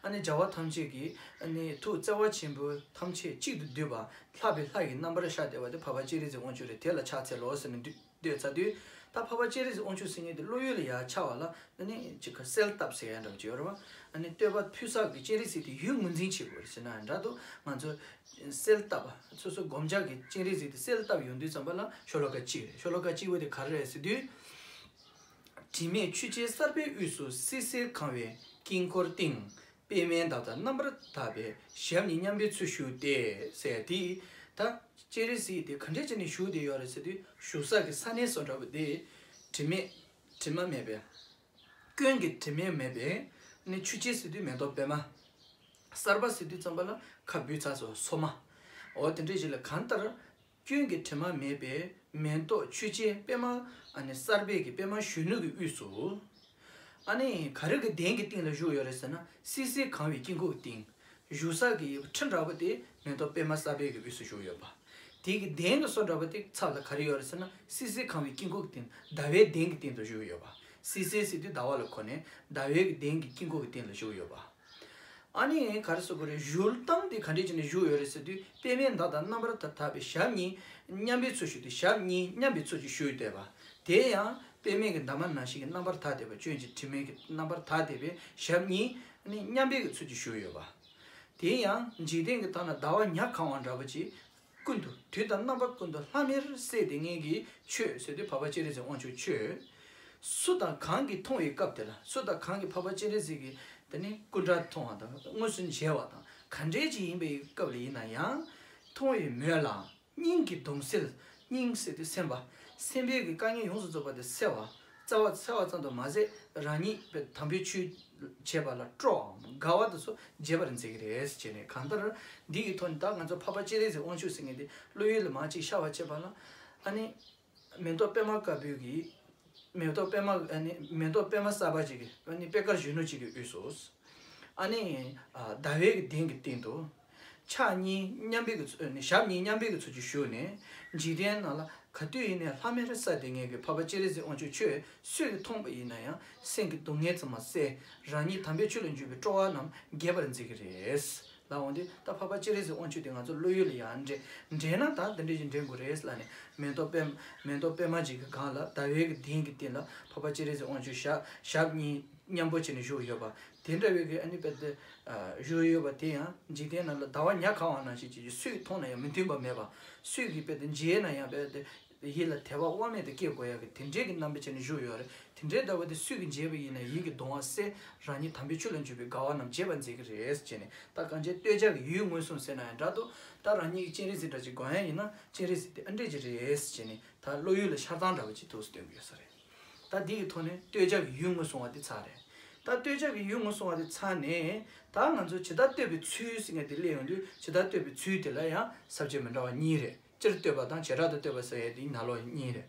ཨ་ནི་རྒྱལ་བ་ཐམས་ཅད་ཀྱི་ཨ་ནི་ཐུགས་བརྩེ་བ་ཆེན་པོ་ཐམས་ཅད་གཅིག་ཏུ་བསྡུས་པ། ལྷག་པའི་ལྷ་ཡི་རྣམ་པར་ཤར་བསྡད་པ་དེ་འཕགས་པ་སྤྱན་རས་གཟིགས་དབང་ཕྱུག་རེད། དེ་ལ་ཕྱག་འཚལ་ལོ་ཟེར་ནས་འདུད་འདོད་ཚར་དུས། ད་འཕགས་པ་སྤྱན་རས་གཟིགས་དབང་ཕྱུག་ཟེར་མཁན་དེ་བློ་ཡུལ་ལ་ཡར་འཆར་བ་ལ་ཨ་ནི་ཅིག་ག་གསལ་བཏབ་ཟེར་ཡ་འདྲ་པོ་ཅིག་ཡོད་རེད་བ། ཨ་ནི་བསྟོད་པ་ཕུལ་ས་གི་སྤྱན་རས་གཟིགས་དེ་ཡུལ་ངོས་འཛིན་བྱེད་དགོས་རེད་ཟེར་ན་འདྲ་འདུག་ང་ཚོ་གསལ་བཏབ་པ་སོ་སོ་སྒོམ་རྒྱག་གི་སྤྱན་རས་གཟིགས་དེ་གསལ་བཏབ་ཡོང་དུས་ཙམ་པ་ལ་ཤོ་ལོ་ཀ་གཅིག་རེད། ཤོ་ལོ་ཀ་གཅིག་པོ་དེ་ག་རེ་རེད་ཟེར་དུས། དྲི་མེད་ཆུ་སྐྱེས་གསར་པའི་དབུས་སུ་བསིལ་ཟེར་གང་བའི་དཀྱིལ་འཁོར་སྟེང་། པདྨའི་མདངས་དང་རྣམ་པར་དག་པའི་ཞབས་གཉིས་མཉམ་པའི་ཚུལ་བཞུགས་ཏེ་ཟེར་དེ། ད་སྤྱན་རས་གཟིགས་དེ་ག་འདྲས་བྱས་ནས་བཞུགས་བསྡད་ཡོད་རེད་ཟེར་དུས་བཞུགས་ས་གི་ས་གནས་སུ་འདྲ་པོ་དེ་དྲི་མེད་དྲི་མ་མེད་པའི་སྐྱོན་གྱི་དྲི་མ་མེད་པའི་ནི་ཆུ་སྐྱེས་ཟེར་དུས་མེ་ཏོག་པད་མ། གསར་པ་ཟེར་དུས་ཙམ་པ་ལ་ཁ་འབུས་ཚར་སོང་སོ་མ། འོ་དེ་འདྲས་ཞིག་ལ་གང་ལྟར། སྐྱོན་གྱི་དྲི་མ་མེད་པའི་མེ་ཏོག་ཆུ་སྐྱེས་པད་མ། ཨ་ནི་གསར་པའི་གི་པད་མ་གཞོན་ནུ་གི་དབུས་སུ། ཨ་ནི་ག་རེ་གི་གདན་གྱི་སྟེང་ལ་བཞུགས་ཡོད་རེད་ཟེར་ན་བསིལ་ཟེར་གང་བའི་དཀྱིལ་འཁོར་གྱི་སྟེང་། བཞུགས་ས་གི་ཁྲི་འདྲ་པོ་དེ་མེ་ཏོག་པད་མ་གསར་པའི་གི་དབུས་སུ་བཞུགས་ཡོད་པ། དེ་གི་གདན་གྱི་སོ་འདྲ་པོ་དེ་ཚབ་ལ་ག་རེ་ཡོད་རེད་ཟེར་ན་བསིལ་ཟེར་གང་བའི་དཀྱིལ་འཁོར་གྱི་སྟེང་ཟླ་བའི་གདན་གྱི་སྟེང་དུ་བཞུགས་ཡོད་པ། བསིལ་ཟེར་ཟེར་དུས་ཟླ་བ་ལ་གོ་ནས་ཟླ་བའི་གི་གདན་གྱི་དཀྱིལ་འཁོར་གྱི་སྟེང་ལ་བཞུགས་ཡོད་པ། ཨ་ནི་ག་རེ་ཟེར་དགོས་རེད། བཞུགས་སྟངས་དེ་ག་འདྲས་བྱས་ནས་བཞུགས་ཡོད་རེད་ཟེར་དུས་པདྨའི་མདངས་དང་རྣམ་པར་དག་པའི་ཞབས་གཉིས་མཉམ་པའི་ཚུལ་བཞུགས་ཏེ་ཞབས་གཉིས་མཉམ་པའི་ཚུལ་གྱིས་བཞུགས་བསྡད་པ། དེ་ཡང་པདྨའི་གི་འདབ་མ་ནང་བཞིན་གྱི་རྣམ་པར་དག་བསྡད་པ་སྐྱོན་གྱི་དྲི་མའི་གི་རྣམ་པར་དག་བསྡད་པའི་ཞབས་གཉིས་ནི་མཉམ་པའི་གི་ཚུལ་གྱིས་བཞུགས་ཡོད་པ། དེ་ཡང་འཇིག་རྟེན་གྱི་མདངས་ན་ཟླ་བ་ཉ་གང་བ་འདྲ་པོ་ཅིག་ཀུན་ཏུ་དུས་དང་རྣམ་པ་ཀུན་ཏུ་ལྷམ་མེར་གསལ་དེ་ངེས་ཀྱི་ཆོས་ཟེར་དུས་འཕགས་པ་སྤྱན་རས་གཟིགས་དབང་ཕྱུག་ཆོས། སུ་དང་གང་གིས་མཐོང་བའི་སྐབས་དེ་ལ་སུ་དང་གང་གིས་འཕགས་པ་སྤྱན་རས་གཟིགས་ཀྱི་དེ་ནི་སྐུ་འདྲ་མཐོང་བ་དང་དངོས་སུ་མཇལ་བ་དང་ག་འདྲས་ཅིག་ཡིན་པའི་སྐབས་ལ་ཡིན་ན་ཡང་། མཐོང་བའི་མོད་ལ་སྙིང་གི་གདུང་སེལ། སྙིང་ཟེར་དུས་སེམས་པ། སེམས་པའི་གི་དཀའ་ངལ་ཡོངས་སུ་རྫོགས་པ་དེ་སེལ་བ། རྩ་བ་སེལ་བ་ཙམ་དུ་མ་ཟད་རང་ཉིད་པའི་དམ་པའི་ཆོས་བྱེད་པ་ལ་སྤྲོ་བའམ་དགའ་བ་དེ་ཚོ་རྒྱས་པར་མཛད་ཀྱི་རེད་ཅེས་ནས། གང་ལྟར་འདི་གི་ཐོག་ནས་ད་ང་ཚོ་འཕགས་པ་སྤྱན་རས་གཟིགས་དབང་ཕྱུག་ཟེར་མཁན་དེ་བློ་ཡུལ་ལ་མར་ཅིག་ཤར་བ་བྱེད་པ་ལ། ཨ་ནི། མེ་ཏོག་པད་མ་དཀར་པོའི་གི། མེ་ཏོག་པད་མ་ཨ་ནི་མེ་ཏོག་པད་མ་གསར་པ་ཅིག་གི་ཨ་ནི་པད་དཀར་གཞོན་ནུ་ཅིག་གི་དབུས་སུ། ཨ་ནི་ཟླ་བའི་གི་གདན་གྱི་སྟེང་དུ། ཕྱག་གཉིས་མཉམ་པའི་གི་ཚུལ་ཨ་ནི་ཞབས་གཉིས་མཉམ་པའི་གི་ཚུལ་གྱིས་བཞུགས་ནས་འཇིག་རྟེན་ནང་ལ་ག་དུས་ཡིན་ནའི་ལྷམ་མེར་གསལ་དེ་ངེས་ཀྱི་འཕགས་པ་སྤྱན་རས་གཟིགས་དབང་ཕྱུག་ཆོས་སུས་ཀྱིས་མཐོང་པ་ཡིན་ན་ཡང་སེམས་ཀྱི་སྡུག་བསྔལ་ཚང་མ་བསལ། རང་ཉིད་དམ་པའི་ཆོས་ལ་འཇུག་པའི་སྤྲོ་བ་རྣམས་རྒྱས་པར་མཛད་ཀྱི་རེད། ལ་འོང་དུས་ད་འཕགས་པ་སྤྱན་རས་གཟིགས་དབང་ཕྱུག་དེ་ང་ཚོ་བློ་ཡུལ་ལ་ཡར་འདྲེན་འདྲེན་ན་ད་འདི་འདྲས་ཞིག་འདྲེན་དགོས་རེད་ལབ་ནས་མེ་ཏོག་པད་མེ་ཏོག་པད་མ་ཅིག་གི་སྒང་ལ་ཟླ་བའི་གི་གདན་གྱི་སྟེང་ལ་འཕགས་པ་སྤྱན་རས་གཟིགས་དབང་ཕྱུག་ཞབས་ཞབས་གཉིས་མཉམ་པོ་བྱས་ནས་བཞུགས་ཡོད་པ་དེ་འདྲ་བའི་གི་ཨ་ནི་དཔེ་དེ་བཞུགས་ཡོད་པ་དེ་ཡང་འཇིག་རྟེན་ནང་ལ་ཟླ་བ་ཉ་གང་བ་ནང་བཞིན་གྱི་སུས་མཐོང་ན་ཡང་མི་མཐུན་པ་མེད་པ་སུས་ཀྱིས་དཔེ་དེ་མཇལ་ན་ཡང་དཔེ་དེ། ཡིད་ལ་དད་པ་དབང་མེད་དུ་སྐྱེ་དགོས་ཡག་གི་དེ་འདྲའི་གི་རྣམ་པ་བྱས་ནས་བཞུགས་ཡོད་རེད། དེ་འདྲའི་ལྟ་བུ་དེ་སུས་ཀྱིས་མཇལ་བ་ཡིན་ན་ཡིད་ཀྱི་གདུང་བ་སེལ། རང་ཉིད་དམ་པའི་ཆོས་ལ་འཇུག་པའི་དགའ་བ་རྣམས་རྒྱས་པར་མཛད་ཀྱི་རེད་ཅེས་ནས་ད་གང་ཅི་བསྟོད་བྱ་གི་ཡུལ་ངོས་བཟུང་ཟེར་ན་ཡང་འདྲ་འདུག་ད་རང་ཉིད་ཀྱི་སྤྱན་རས་གཟིགས་འདྲ་ཅིག་དགོངས་ཡག་ཡིན་ན་སྤྱན་རས་གཟིགས་དེ་ཨ་འདྲས་ཅིག་རེད་ཅེས་ནས་ད་བློ་ཡུལ་ལ་ཤར་སྟངས་འདྲ་བ་ཅིག་ཐུགས་སུ་སྟོན་གྱི་ཡོད་ས་རེད། ད་འདི་གི་ཐོག་ནས་བསྟོད་བྱ་གི་ཡུལ་ངོས་བཟུང་བ་དེ་ཚར་རེད། ད་བསྟོད་བྱ་གི་ཡུལ་ངོས་བཟུང་བ་དེ་ཚར་ནས་ད་ང་ཚོ་ཇི་ལྟར་བསྟོད་པའི་ཚུལ་ཟེར་མཁན་དེ་སླེབས་ཡོང་དུས་ཇི་ལྟར་བསྟོད་པའི་ཚུལ་དེ་ལ་ཡང་ས་བཅད་མི་འདྲ་བ་གཉིས་རེད། སྤྱིར་བསྟོད་པ་དང་བྱེ་བྲག་ཏུ་བསྟོད་པ་ཟེར་ཡས་དེའི་ནང་ལོགས་གཉིས་རེད།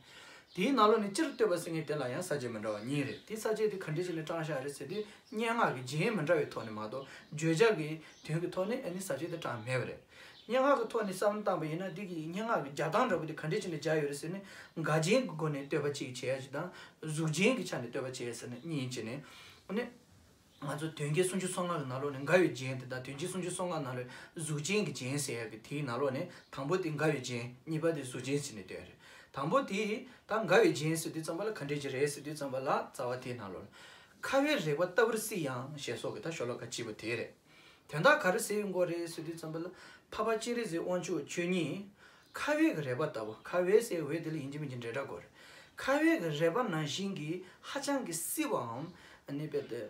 དེའི་ནང་ལོགས་ནས་སྤྱིར་བསྟོད་པ་ཟེར་མཁན་དེ་ལ་ཡང་ས་བཅད་མི་འདྲ་བ་གཉིས་རེད། དེའི་ས་བཅད་དེ་ག་འདྲ་ཞིག་ནས་དྲངས་བཞག་རེད་ཟེར་དུས་སྙན་ངག་གི་རྒྱན་མི་འདྲ་བའི་ཐོག་ནས་མ་གཏོགས་བརྗོད་བྱ་གི་དོན་གྱི་ཐོག་ནས་ཨ་ནི་ས་བཅད་དེ་དྲངས་མེད་པ་རེད། སྙན་ངག་གི་ཐོག་ནས་བསམ་བློ་བཏང་པ་ཡིན་ན་འདི་གི་སྙན་ངག་གི་རྒྱག་སྟངས་འདྲ་པོ་དེ་ག་འདྲ་ཞིག་ནས་སྦྱར་ཡོད་རེད་ཟེར་ནས་འགལ་རྒྱན་གྱི་སྒོ་ནས་བསྟོད་པ་གཅིག་བྱེད་ཡ་ཞིག་དང་གཟུགས་ཅན་གྱི་ཆ་ནས་བསྟོད་པ་བྱེད་ཡ་ཟེར་ནས་གཉིས་བྱས་ནས་ཨ་ནི། ང་ཚོ་དོན་རྒྱན་སུམ་ཅུ་སོ་ལྔ་གི་ནང་ལོགས་ནས་འགལ་བའི་རྒྱན་དེ་དང་དོན་རྒྱན་སུམ་ཅུ་སོ་ལྔ་ནང་ལོགས་གཟུགས་ཅན་གྱི་རྒྱན་ཟེར་ཡག་གི་དེའི་ནང་ལོགས་ནས་དང་པོ་དེ་འགལ་བའི་རྒྱན་གཉིས་པ་དེ་གཟུགས་ཅན་ཟེར་ནས་བསྟན་རེད། དང་པོ་དེ་ད་འགལ་བའི་རྒྱན་ཟེར་དུས་ཙམ་པ་ལ་ག་འདྲས་ཅིག་རེད་ཟེར་དུས་ཙམ་པ་ལ་རྩ་བ་དེའི་ནང་ལོགས་ལ་ཁ་བའི་རེག་པ་ལྟ་བུར་སྲིད་ཡང་ཞེས་སོགས་ཀྱི་ད་ཤོ་ལོ་ཀ་གཅིག་པོ་དེ་རེད། དོན་དག་ག་རེ་ཟེར་ཡོང་གི་རེད་ཟེར་དུས་ཙམ་པ་ལ། འཕགས་པ་སྤྱན་རས་གཟིགས་དབང་ཕྱུག་ཆོས་ཉིད་ཁ་བའི་གི་རེག་པ་ལྟ་བུ། ཁ་བའི་ཟེར་བའི་དེ་ལ་ཡིན་གཅིག་མིན་གཅིག་འབྲེལ་སྒྲ་དགོས་རེད། ཁ་བའི་གི་རེག་པ་ནང་བཞིན་གྱི་ཧ་ཅང་གི་བསིལ་བའམ། ཨ་ནི་དཔེ་དེ།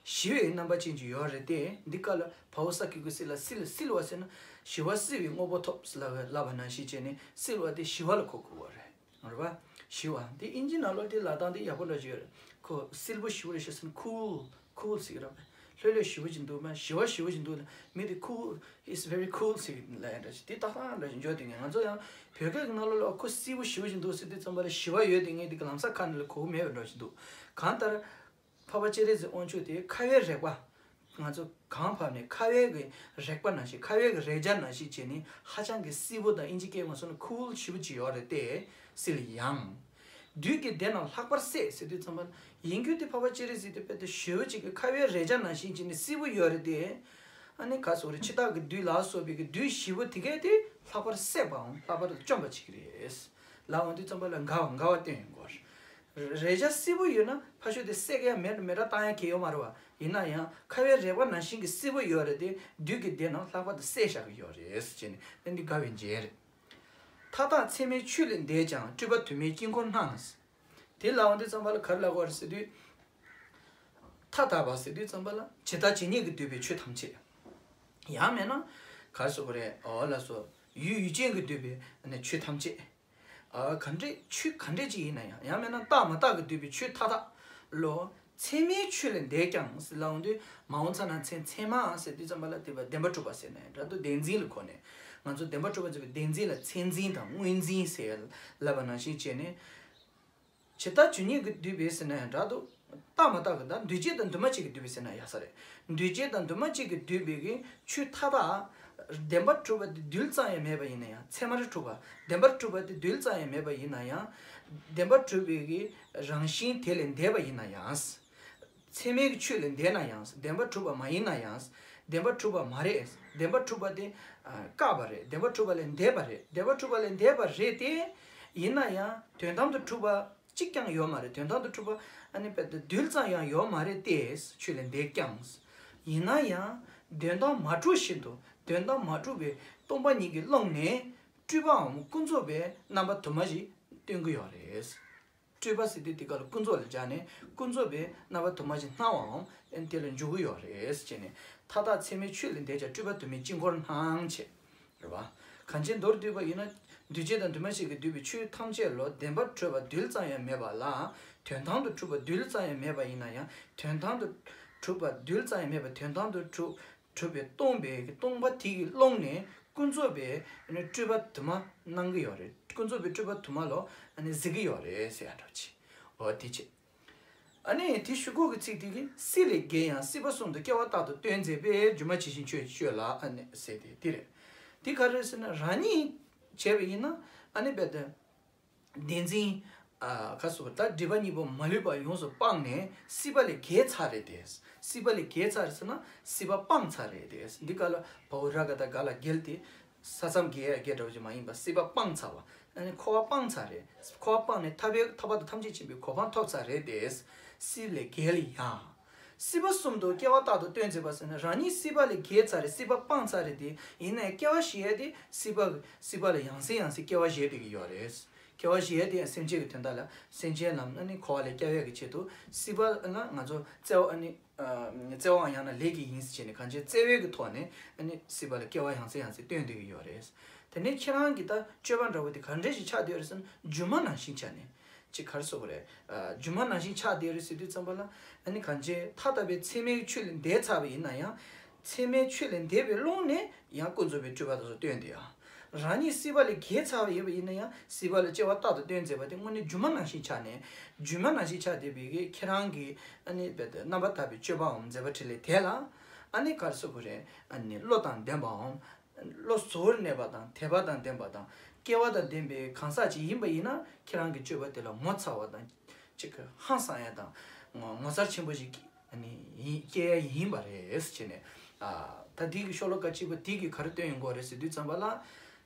ཞི་བའི་རྣམ་པ་ཅན་གྱི་ཡོད་རེད་དེ། འདི་ག་ལ་བ་འོ་ས་ཀི་གུ་བསིལ་ལ་བསིལ་བསིལ་བ་ཟེར་ན། ཞི་བ་བསིལ་བའི་དངོས་པོ་ཐོབ་ལབ་ལབ་པ་ནང་བཞིན་བྱས་ནས་བསིལ་བ་དེ་ཞི་བ་ལ་གོ་དགོས་པ་རེད། རེད་པ། ཞི་བ་འདི་ཨིན་ཇི་ནང་ལོགས་དེ་ལབ་སྟངས་དེ་ཡག་པོ་འདྲ་ཞིག་ཡོད་རེད། ཁོ་བསིལ་པོ་ཞི་བ་རེད་ཤག་ཟེར་ན་cool cool ཟེར་གི་རེད་པ། ལྷོད་ལྷོད་ཞི་བ་ཅིག་འདུག་མ། ཞི་བ་ཞི་བ་ཅིག་འདུག་ལ། མི་དེ་cool, it's very cool ཟེར་གི་ལབ་ཡ་འདྲ་ཞིག་དེ་ཏག་ཏག་འདྲ་ཞིག་འཇོག་དེ་ངས། ང་ཚོ་ཡང་བོད་སྐད་ཀྱི་ནང་ལོགས་ལ་ཁོ་བསིལ་པོ་ཞི་བ་ཅིག་འདུག་ཟེར་དུས་ཙམ་པ་ལ་ཞི་བ་ཡོད་དེ་ངས་དེ་ག་ལམ་སང་ཁ་ནང་ལ་གོ་གི་མེད་པ་འདྲ་ཞིག་འདུག་གང་ལྟར། འཕགས་པ་སྤྱན་རས་གཟིགས་དབང་ཕྱུག་དེ་ཁ་བའི་རེག་པ། ང་ཚོ་གང་བབས་ནས་ཁ་བའི་གི་རེག་པ་ནང་བཞིན། ཁ་བའི་གི་རེག་བྱ་ནང་བཞིན་བྱས་ནས་ཧ་ཅང་གི་བསིལ་པོ་དང་། ཨིན་ཇི་སྐད་ངོས་སོང་ན་cool ཞི་བ་ཅིག་ཡོད་རེད་དེ། བསིལ་ཡང་། བདུད་ཀྱི་སྡེ་རྣམས་ལྷག་པར་བསད་ཟེར་དུས་ཙམ་པ་ལ། ཡིན་རྒྱུ་དེ་འཕགས་པ་སྤྱན་རས་གཟིགས་དེ་དཔེ་དེ་ཞི་བ་ཅིག་གི་ཁ་བའི་རེག་བྱ་ནང་བཞིན་བྱས་ནས་བསིལ་པོ་ཡོད་རེད་དེ། ཨ་ནི་ག་སོགས་རེད། འཆི་བདག་གི་བདུད་ལ་སོགས་པའི་གི་བདུད་ཞི་བ་དེ་གས་དེ་ལྷག་པར་བསད་པའམ་ལྷག་པར་བཅོམ་པ་བྱེད་ཀྱི་རེད། ལབ་འོང་དུས་ཙམ་པ་ལ་དགའ་བ་དགའ་བ་སྟོན་ཡོང་གི་རེད། རེག་བྱ་བསིལ་པོ་ཡོད་ན་ཕ་ཤུལ་དེ་བསད་ཀྱི་ཡ་མེད་མེད་ར་བཏང་ཡ་གལ་ཡོད་མ་རེད་པ། ཡིན་ན་ཡང་ཁ་བའི་རེག་པ་ནང་བཞིན་གྱི་བསིལ་པོ་ཡོད་རེད་དེ། བདུད་ཀྱི་སྡེ་རྣམས་ལྷག་པར་དུ་བསད་བཞག་གི་ཡོད་རེད་ཟེར་ནས་ཨ་ནི་དགའ་བའི་རྒྱན་རེད། མཐའ་དག་ཚད་མའི་ཆོས་ལས་འདས་ཀྱང་། སྤྲུལ་པ་དུ་མས་དཀྱིལ་འཁོར་སྣང་། དེ་ལབ་འོང་དུས་ཙམ་པ་ལ་ག་རེ་ལབ་དགོས་རེད་ཟེར་དུས། མཐའ་དག་པ་ཟེར་དུས་ཙམ་པ་ལ་ཇི་ལྟ་ཇི་སྙེད་ཀྱིས་བསྡུས་པའི་ཆོས་ཐམས་ཅད། ཡང་མིན་ན་ག་རེ་ཟེར་དགོས་རེད། འོ་ལགས་སོ། ཡུལ་ཡུལ་ཅན་གྱིས་བསྡུས་པའི་ཨ་ནི་ཆོས་ཐམས་ཅད། ཨ་ག་འདྲས་ཆོས་ག་འདྲས་ཅིག་ཡིན་ན་ཡང་། ཡང་མིན་ན་རྟག་མ་རྟག་གིས་བསྡུས་པའི་ཆོས་མཐའ་དག་ལོ། ཚད་མའི་ཆོས་ལས་འདས་ཀྱང་ཟེར་ལབ་འོང་དུས། མ་འོངས་ཚ་ན་ཚད་ཚད་མ་ཟེར་དུས་ཙམ་པ་ལ་དེ་བ་བདེན་པར་གྲུབ་པ་ཟེར་ན་ཡང་འདྲ་འདུག་བདེན་འཛིན་ལ་གོ་ནས། ང་ཚོ་བདེན་པར་གྲུབ་པ་ཟེར་བའི་བདེན་འཛིན་ལ་ཚད་འཛིན་དང་དངོས་འཛིན་ཟེར་ལབ་པ་ནང་བཞིན་བྱས་ནས། ཇི་ལྟ་ཇི་སྙེད་ཀྱིས་བསྡུས་པའི་ཟེར་ན་ཡང་འདྲ་འདུག་རྟག་མ་རྟག་གི། ད་འདུས་བྱས་དང་འདུས་མ་བྱས་ཀྱིས་བསྡུས་པའི་ཟེར་ན་ཡག་ས་རེད། འདུས་བྱས་དང་འདུས་མ་བྱས་ཀྱིས་བསྡུས་པའི་གི་ཆོས་མཐའ་དག་བདེན་པར་གྲུབ་པ་དེ་རྡུལ་ཙམ་ཡང་མེད་པ་ཡིན་ན་ཡང་། ཚད་མར་གྲུབ་པ། བདེན་པར་གྲུབ་པ་དེ་རྡུལ་ཙམ་ཡང་མེད་པ་ཡིན་ན་ཡང་། བདེན་པར་གྲུབ་པའི་གི་རང་བཞིན་དེ་ལས་འདས་པ་ཡིན་ན་ཡང་། ཚད་མའི་གི་ཆོས་ལས་འདས་ན་ཡང་། བདེན་པར་གྲུབ་པ་མ་ཡིན་ན་ཡང་། བདེན་པར་གྲུབ་པ་མ་རེད། བདེན་པར་གྲུབ་པ་དེ་བཀག་པ་རེད། བདེན་པར་གྲུབ་པ་ལས་འདས་པ་རེད། བདེན་པར་གྲུབ་པ་ལས་འདས་པ་རེད་དེ། ཡིན་ན་ཡང་དོན་དམ་དུ་གྲུབ་པ་གཅིག་ཀྱང་ཡོད་མ་རེད། དོན་དམ་དུ་གྲུབ་པ་ཨ་ནི་དཔེ་དེ་རྡུལ་ཙམ་ཡང་ཡོད་མ་རེད་དེ། ཆོས་ལས་འདས་ཀྱང་། ཡིན་ན་ཡང་དོན་དམ་མ་གྲུབ་བཞིན་དུ། དོན་དམ་མ་གྲུབ་པའི་སྟོང་པ་ཉིད་ཀྱི་ཀློང་ནས་སྤྲུལ་པའམ་ཀུན་རྫོབ་པའི་རྣམ་པ་དུ་མ་ཞིག་སྟོན་གྱི་ཡོད་རེད། སྤྲུལ་པ་ཟེར་དུས་དེ་ག་ལ་ཀུན་རྫོབ་ལ་སྦྱར་ནས་ཀུན་རྫོབ་པའི་རྣམ་པ་དུ་མ་ཞིག་སྣང་བའམ་ཨ་ནི་དེ་ལ་འཇུག་གི་ཡོད་རེད་ཅེས་ནས། མཐའ་དག་ཚད་མའི་ཆོས་ལས་འདས་ཀྱང་། སྤྲུལ་པ་དུ་མས་དཀྱིལ་འཁོར་སྣང་བྱེད། རེད་བ། གང་ཕྱིར་མདོར་བསྡུས་པ་ཡིན་ན། འདུས་བྱས་དང་འདུས་མ་བྱས་ཀྱིས་བསྡུས་པའི་ཆོས་ཐམས་ཅད་ལོ། བདེན་པར་གྲུབ་པ་རྡུལ་ཙམ་ཡང་མེད་པ་ལ། དོན་དམ་དུ་གྲུབ་པ་རྡུལ་ཙམ་ཡང་མེད་པ་ཡིན་ན་ཡང་། དོན་དམ་དུ་གྲུབ་པ་རྡུལ་ཙམ་ཡང་མེད་པ། དོན་དམ་དུ་གྲུབ་གྲུབ་པའི་སྟོང་པའི་སྟོང་པ་དེ་གི་ཀློང་ནས་ཀུན་རྫོབ་པའི་སྤྲུལ་པ་དུ་མ་སྣང་གི་ཡོད་རེད། ཀུན་རྫོབ་པའི་སྤྲུལ་པ་དུ་མ་ལོ་གཟིགས་ཀྱི་ཡོད་རེད་ཟེར་ཡ་འདྲ་ཅིག་འོ་དེ་བྱས། ཨ་ནི་དེ་ཞུ་གོ་གི་ཚིག་དེ་གི་སྲིད་ལས་རྒྱལ་ཡང་། སྲིད་པ་གསུམ་དུ་སྐྱེ་བ་རྟག་ཏུ་སྟོན་མཛད་པའི། སྒྱུ་མ་ཇི་བཞིན་ཁྱོད་ཤོད་ལ་ཨ་ནི་ཟེར་དེ་དེ་རེད། དེ་ག་རེ་ཟེར་ན་རང་ཉིད་བྱས་པ་ཡིན་ན་ཨ་ནི་རྦད་དེ། བདེན་འཛིན། ཨ་ཁ་སོ་ད་སྒྲིབ་པ་གཉིས་པོ་མ་ལུས་པ་ཡོངས་སུ་སྤངས་ནས་སྲིད་པ་ལས་རྒྱལ་ཚར་རེད་དེ། སྲིད་པ་ལས་རྒྱལ་ཚར་ཟེར་ན་སྲིད་པ་སྤངས་ཚར་རེད་དེ། འདི་ག་ལ་བའོ་ར་ག་ད་ག་ལ་རྒྱལ་ཏེ། ས་མཚམས་རྒྱལ་ཡ་རྒྱལ་འདྲ་བོ་ཅིག་མ་ཡིན་པ། སྲིད་པ་སྤངས་ཚར་བ། ཨ་ནི་འཁོར་བ་སྤངས་ཚར་རེད། འཁོར་བ་སྤངས་ནས་ཐར་པའི་ཐར་པ་དང་ཐམས་ཅད་མཁྱེན་པའི་གོ་འཕང་ཐོབ་ཚར་རེད་དེ། སྲིད་ལས་རྒྱལ་ཡང་། སྲིད་པ་གསུམ་དུ་སྐྱེ་བ་རྟག་ཏུ་སྟོན་མཛད་པ་ཟེར་ན་རང་ཉིད་སྲིད་པ་ལས་རྒྱལ་ཚར་རེད། སྲིད་པ་སྤངས་ཚར་རེད་དེ། ཡིན་ནའི་སྐྱེ་བ་བཞེས་ཡ་དེ་སྲིད་པ་སྲིད་པ་ལ་ཡང་སེ་ཡང་སེ་སྐྱེ་བ་བཞེས་བསྡད་ཀྱི་ཡོད་རེད། སྐྱེ་བ་བཞེས་ཡ་དེ་ཡང་སེམས་ཅན་གྱི་དོན་དག་ལ་སེམས་ཅན་རྣམས་ཨ་ནི་འཁོར་བ་ལས་སྐྱོབ་ཡ་གི་ཆེད་དུ། སྲིད་པ་ལ་ང་ཚོ་བརྩེ་བ་ཨ་ནི། བརྩེ་བའང་ཡང་ན་ལས་ཀྱིས་ཡིན་ཟེར་བྱས་ནས་གང་ཅི་བརྩེ་བའི་གི་ཐོག་ནས་ཨ་ནི་སྲིད་པ་ལ་སྐྱེ་བ་ཡང་སེ་ཡང་སེ་སྟོན་བསྡད་ཀྱི་ཡོད་རེད། དེ་ནས་ཁྱེད་རང་གི་ད་སྤྱོད་པ་འདྲ་བོ་དེ་ག་འདྲ་ཞིག་ཆགས་བསྡད་ཡོད་རེད་ཟེར་ན། སྒྱུ་མ་ནང་བཞིན་ཆགས་ནས་ཅིག་ག་རེ་ཟེར་དགོས་རེད། སྒྱུ་མ་ནང་བཞིན་ཆགས་བསྡད་ཡོད་རེད་ཟེར་དུས་ཙམ་པ་ལ་ཨ་ནི་གང་ཅི་མཐའ་དག་པའི་ཚད་མའི་ཆོས་ལས་འདས་ཚར་བ་ཡིན་ན་ཡང་། ཚད་མའི་ཆོས་ལས་འདས་པའི་ཀློང་ནས་ཡང་ཀུན་རྫོབ་པའི་སྤྲུལ་པ་དེ་ཚོ་སྟོན་བསྡད་ཡ། རང་ཉིད་སྲིད་པ་ལས་རྒྱལ་ཚར་བ་ཡིན་པ་ཡིན་ན་ཡང་སྲིད་པ་ལ་སྐྱེ་བ་རྟག་ཏུ་སྟོན་མཛད་པ་དེ་དངོས་གནས་སྒྱུ་མ་ནང་བཞིན་ཆགས་ནས། སྒྱུ་མ་ནང་བཞིན་ཆགས་བསྡད་པའི་གི་ཁྱེད་རང་གི་ཨ་ནི་རྦད་དེ་རྣམ་པར་དག་པའི་སྤྱོད་པའམ་མཛད་པ་འཕྲིན་ལས་དེ་ལ་ཨ་ནི་ག་རེ་ཟེར་དགོས་རེད། ཨ་ནི་བློ་དང་ལྡན་པའམ། བློ་གཟུ་བོར་གནས་པ་དང་དད་པ་དང་ལྡན་པ་དང་སྐལ་བ་དང་ལྡན་པའི་གང་ཟག་ཅིག་ཡིན་པ་ཡིན་ན་ཁྱེད་རང་གི་སྤྱོད་པ་དེ་ལ་ངོ་ཚ་བ་དང་ཅིག་ཧང་སང་ཡ་དང་ངོ་ངོ་མཚར་ཆེན་པོ་ཞིག་ཨ་ནི་ཡིན་སྐྱེ་ཡ་ཡིན་པ་རེད་ཟེར་བྱས་ནས། ཨ་ད་དེ་གི་ཤོ་ལོ་ཀ་གཅིག་པ་དེ་གིས་ག་རེ་སྟོན་ཡོང་གི་ཡོད་རེད་ཟེར་དུས་ཙམ་པ་ལ།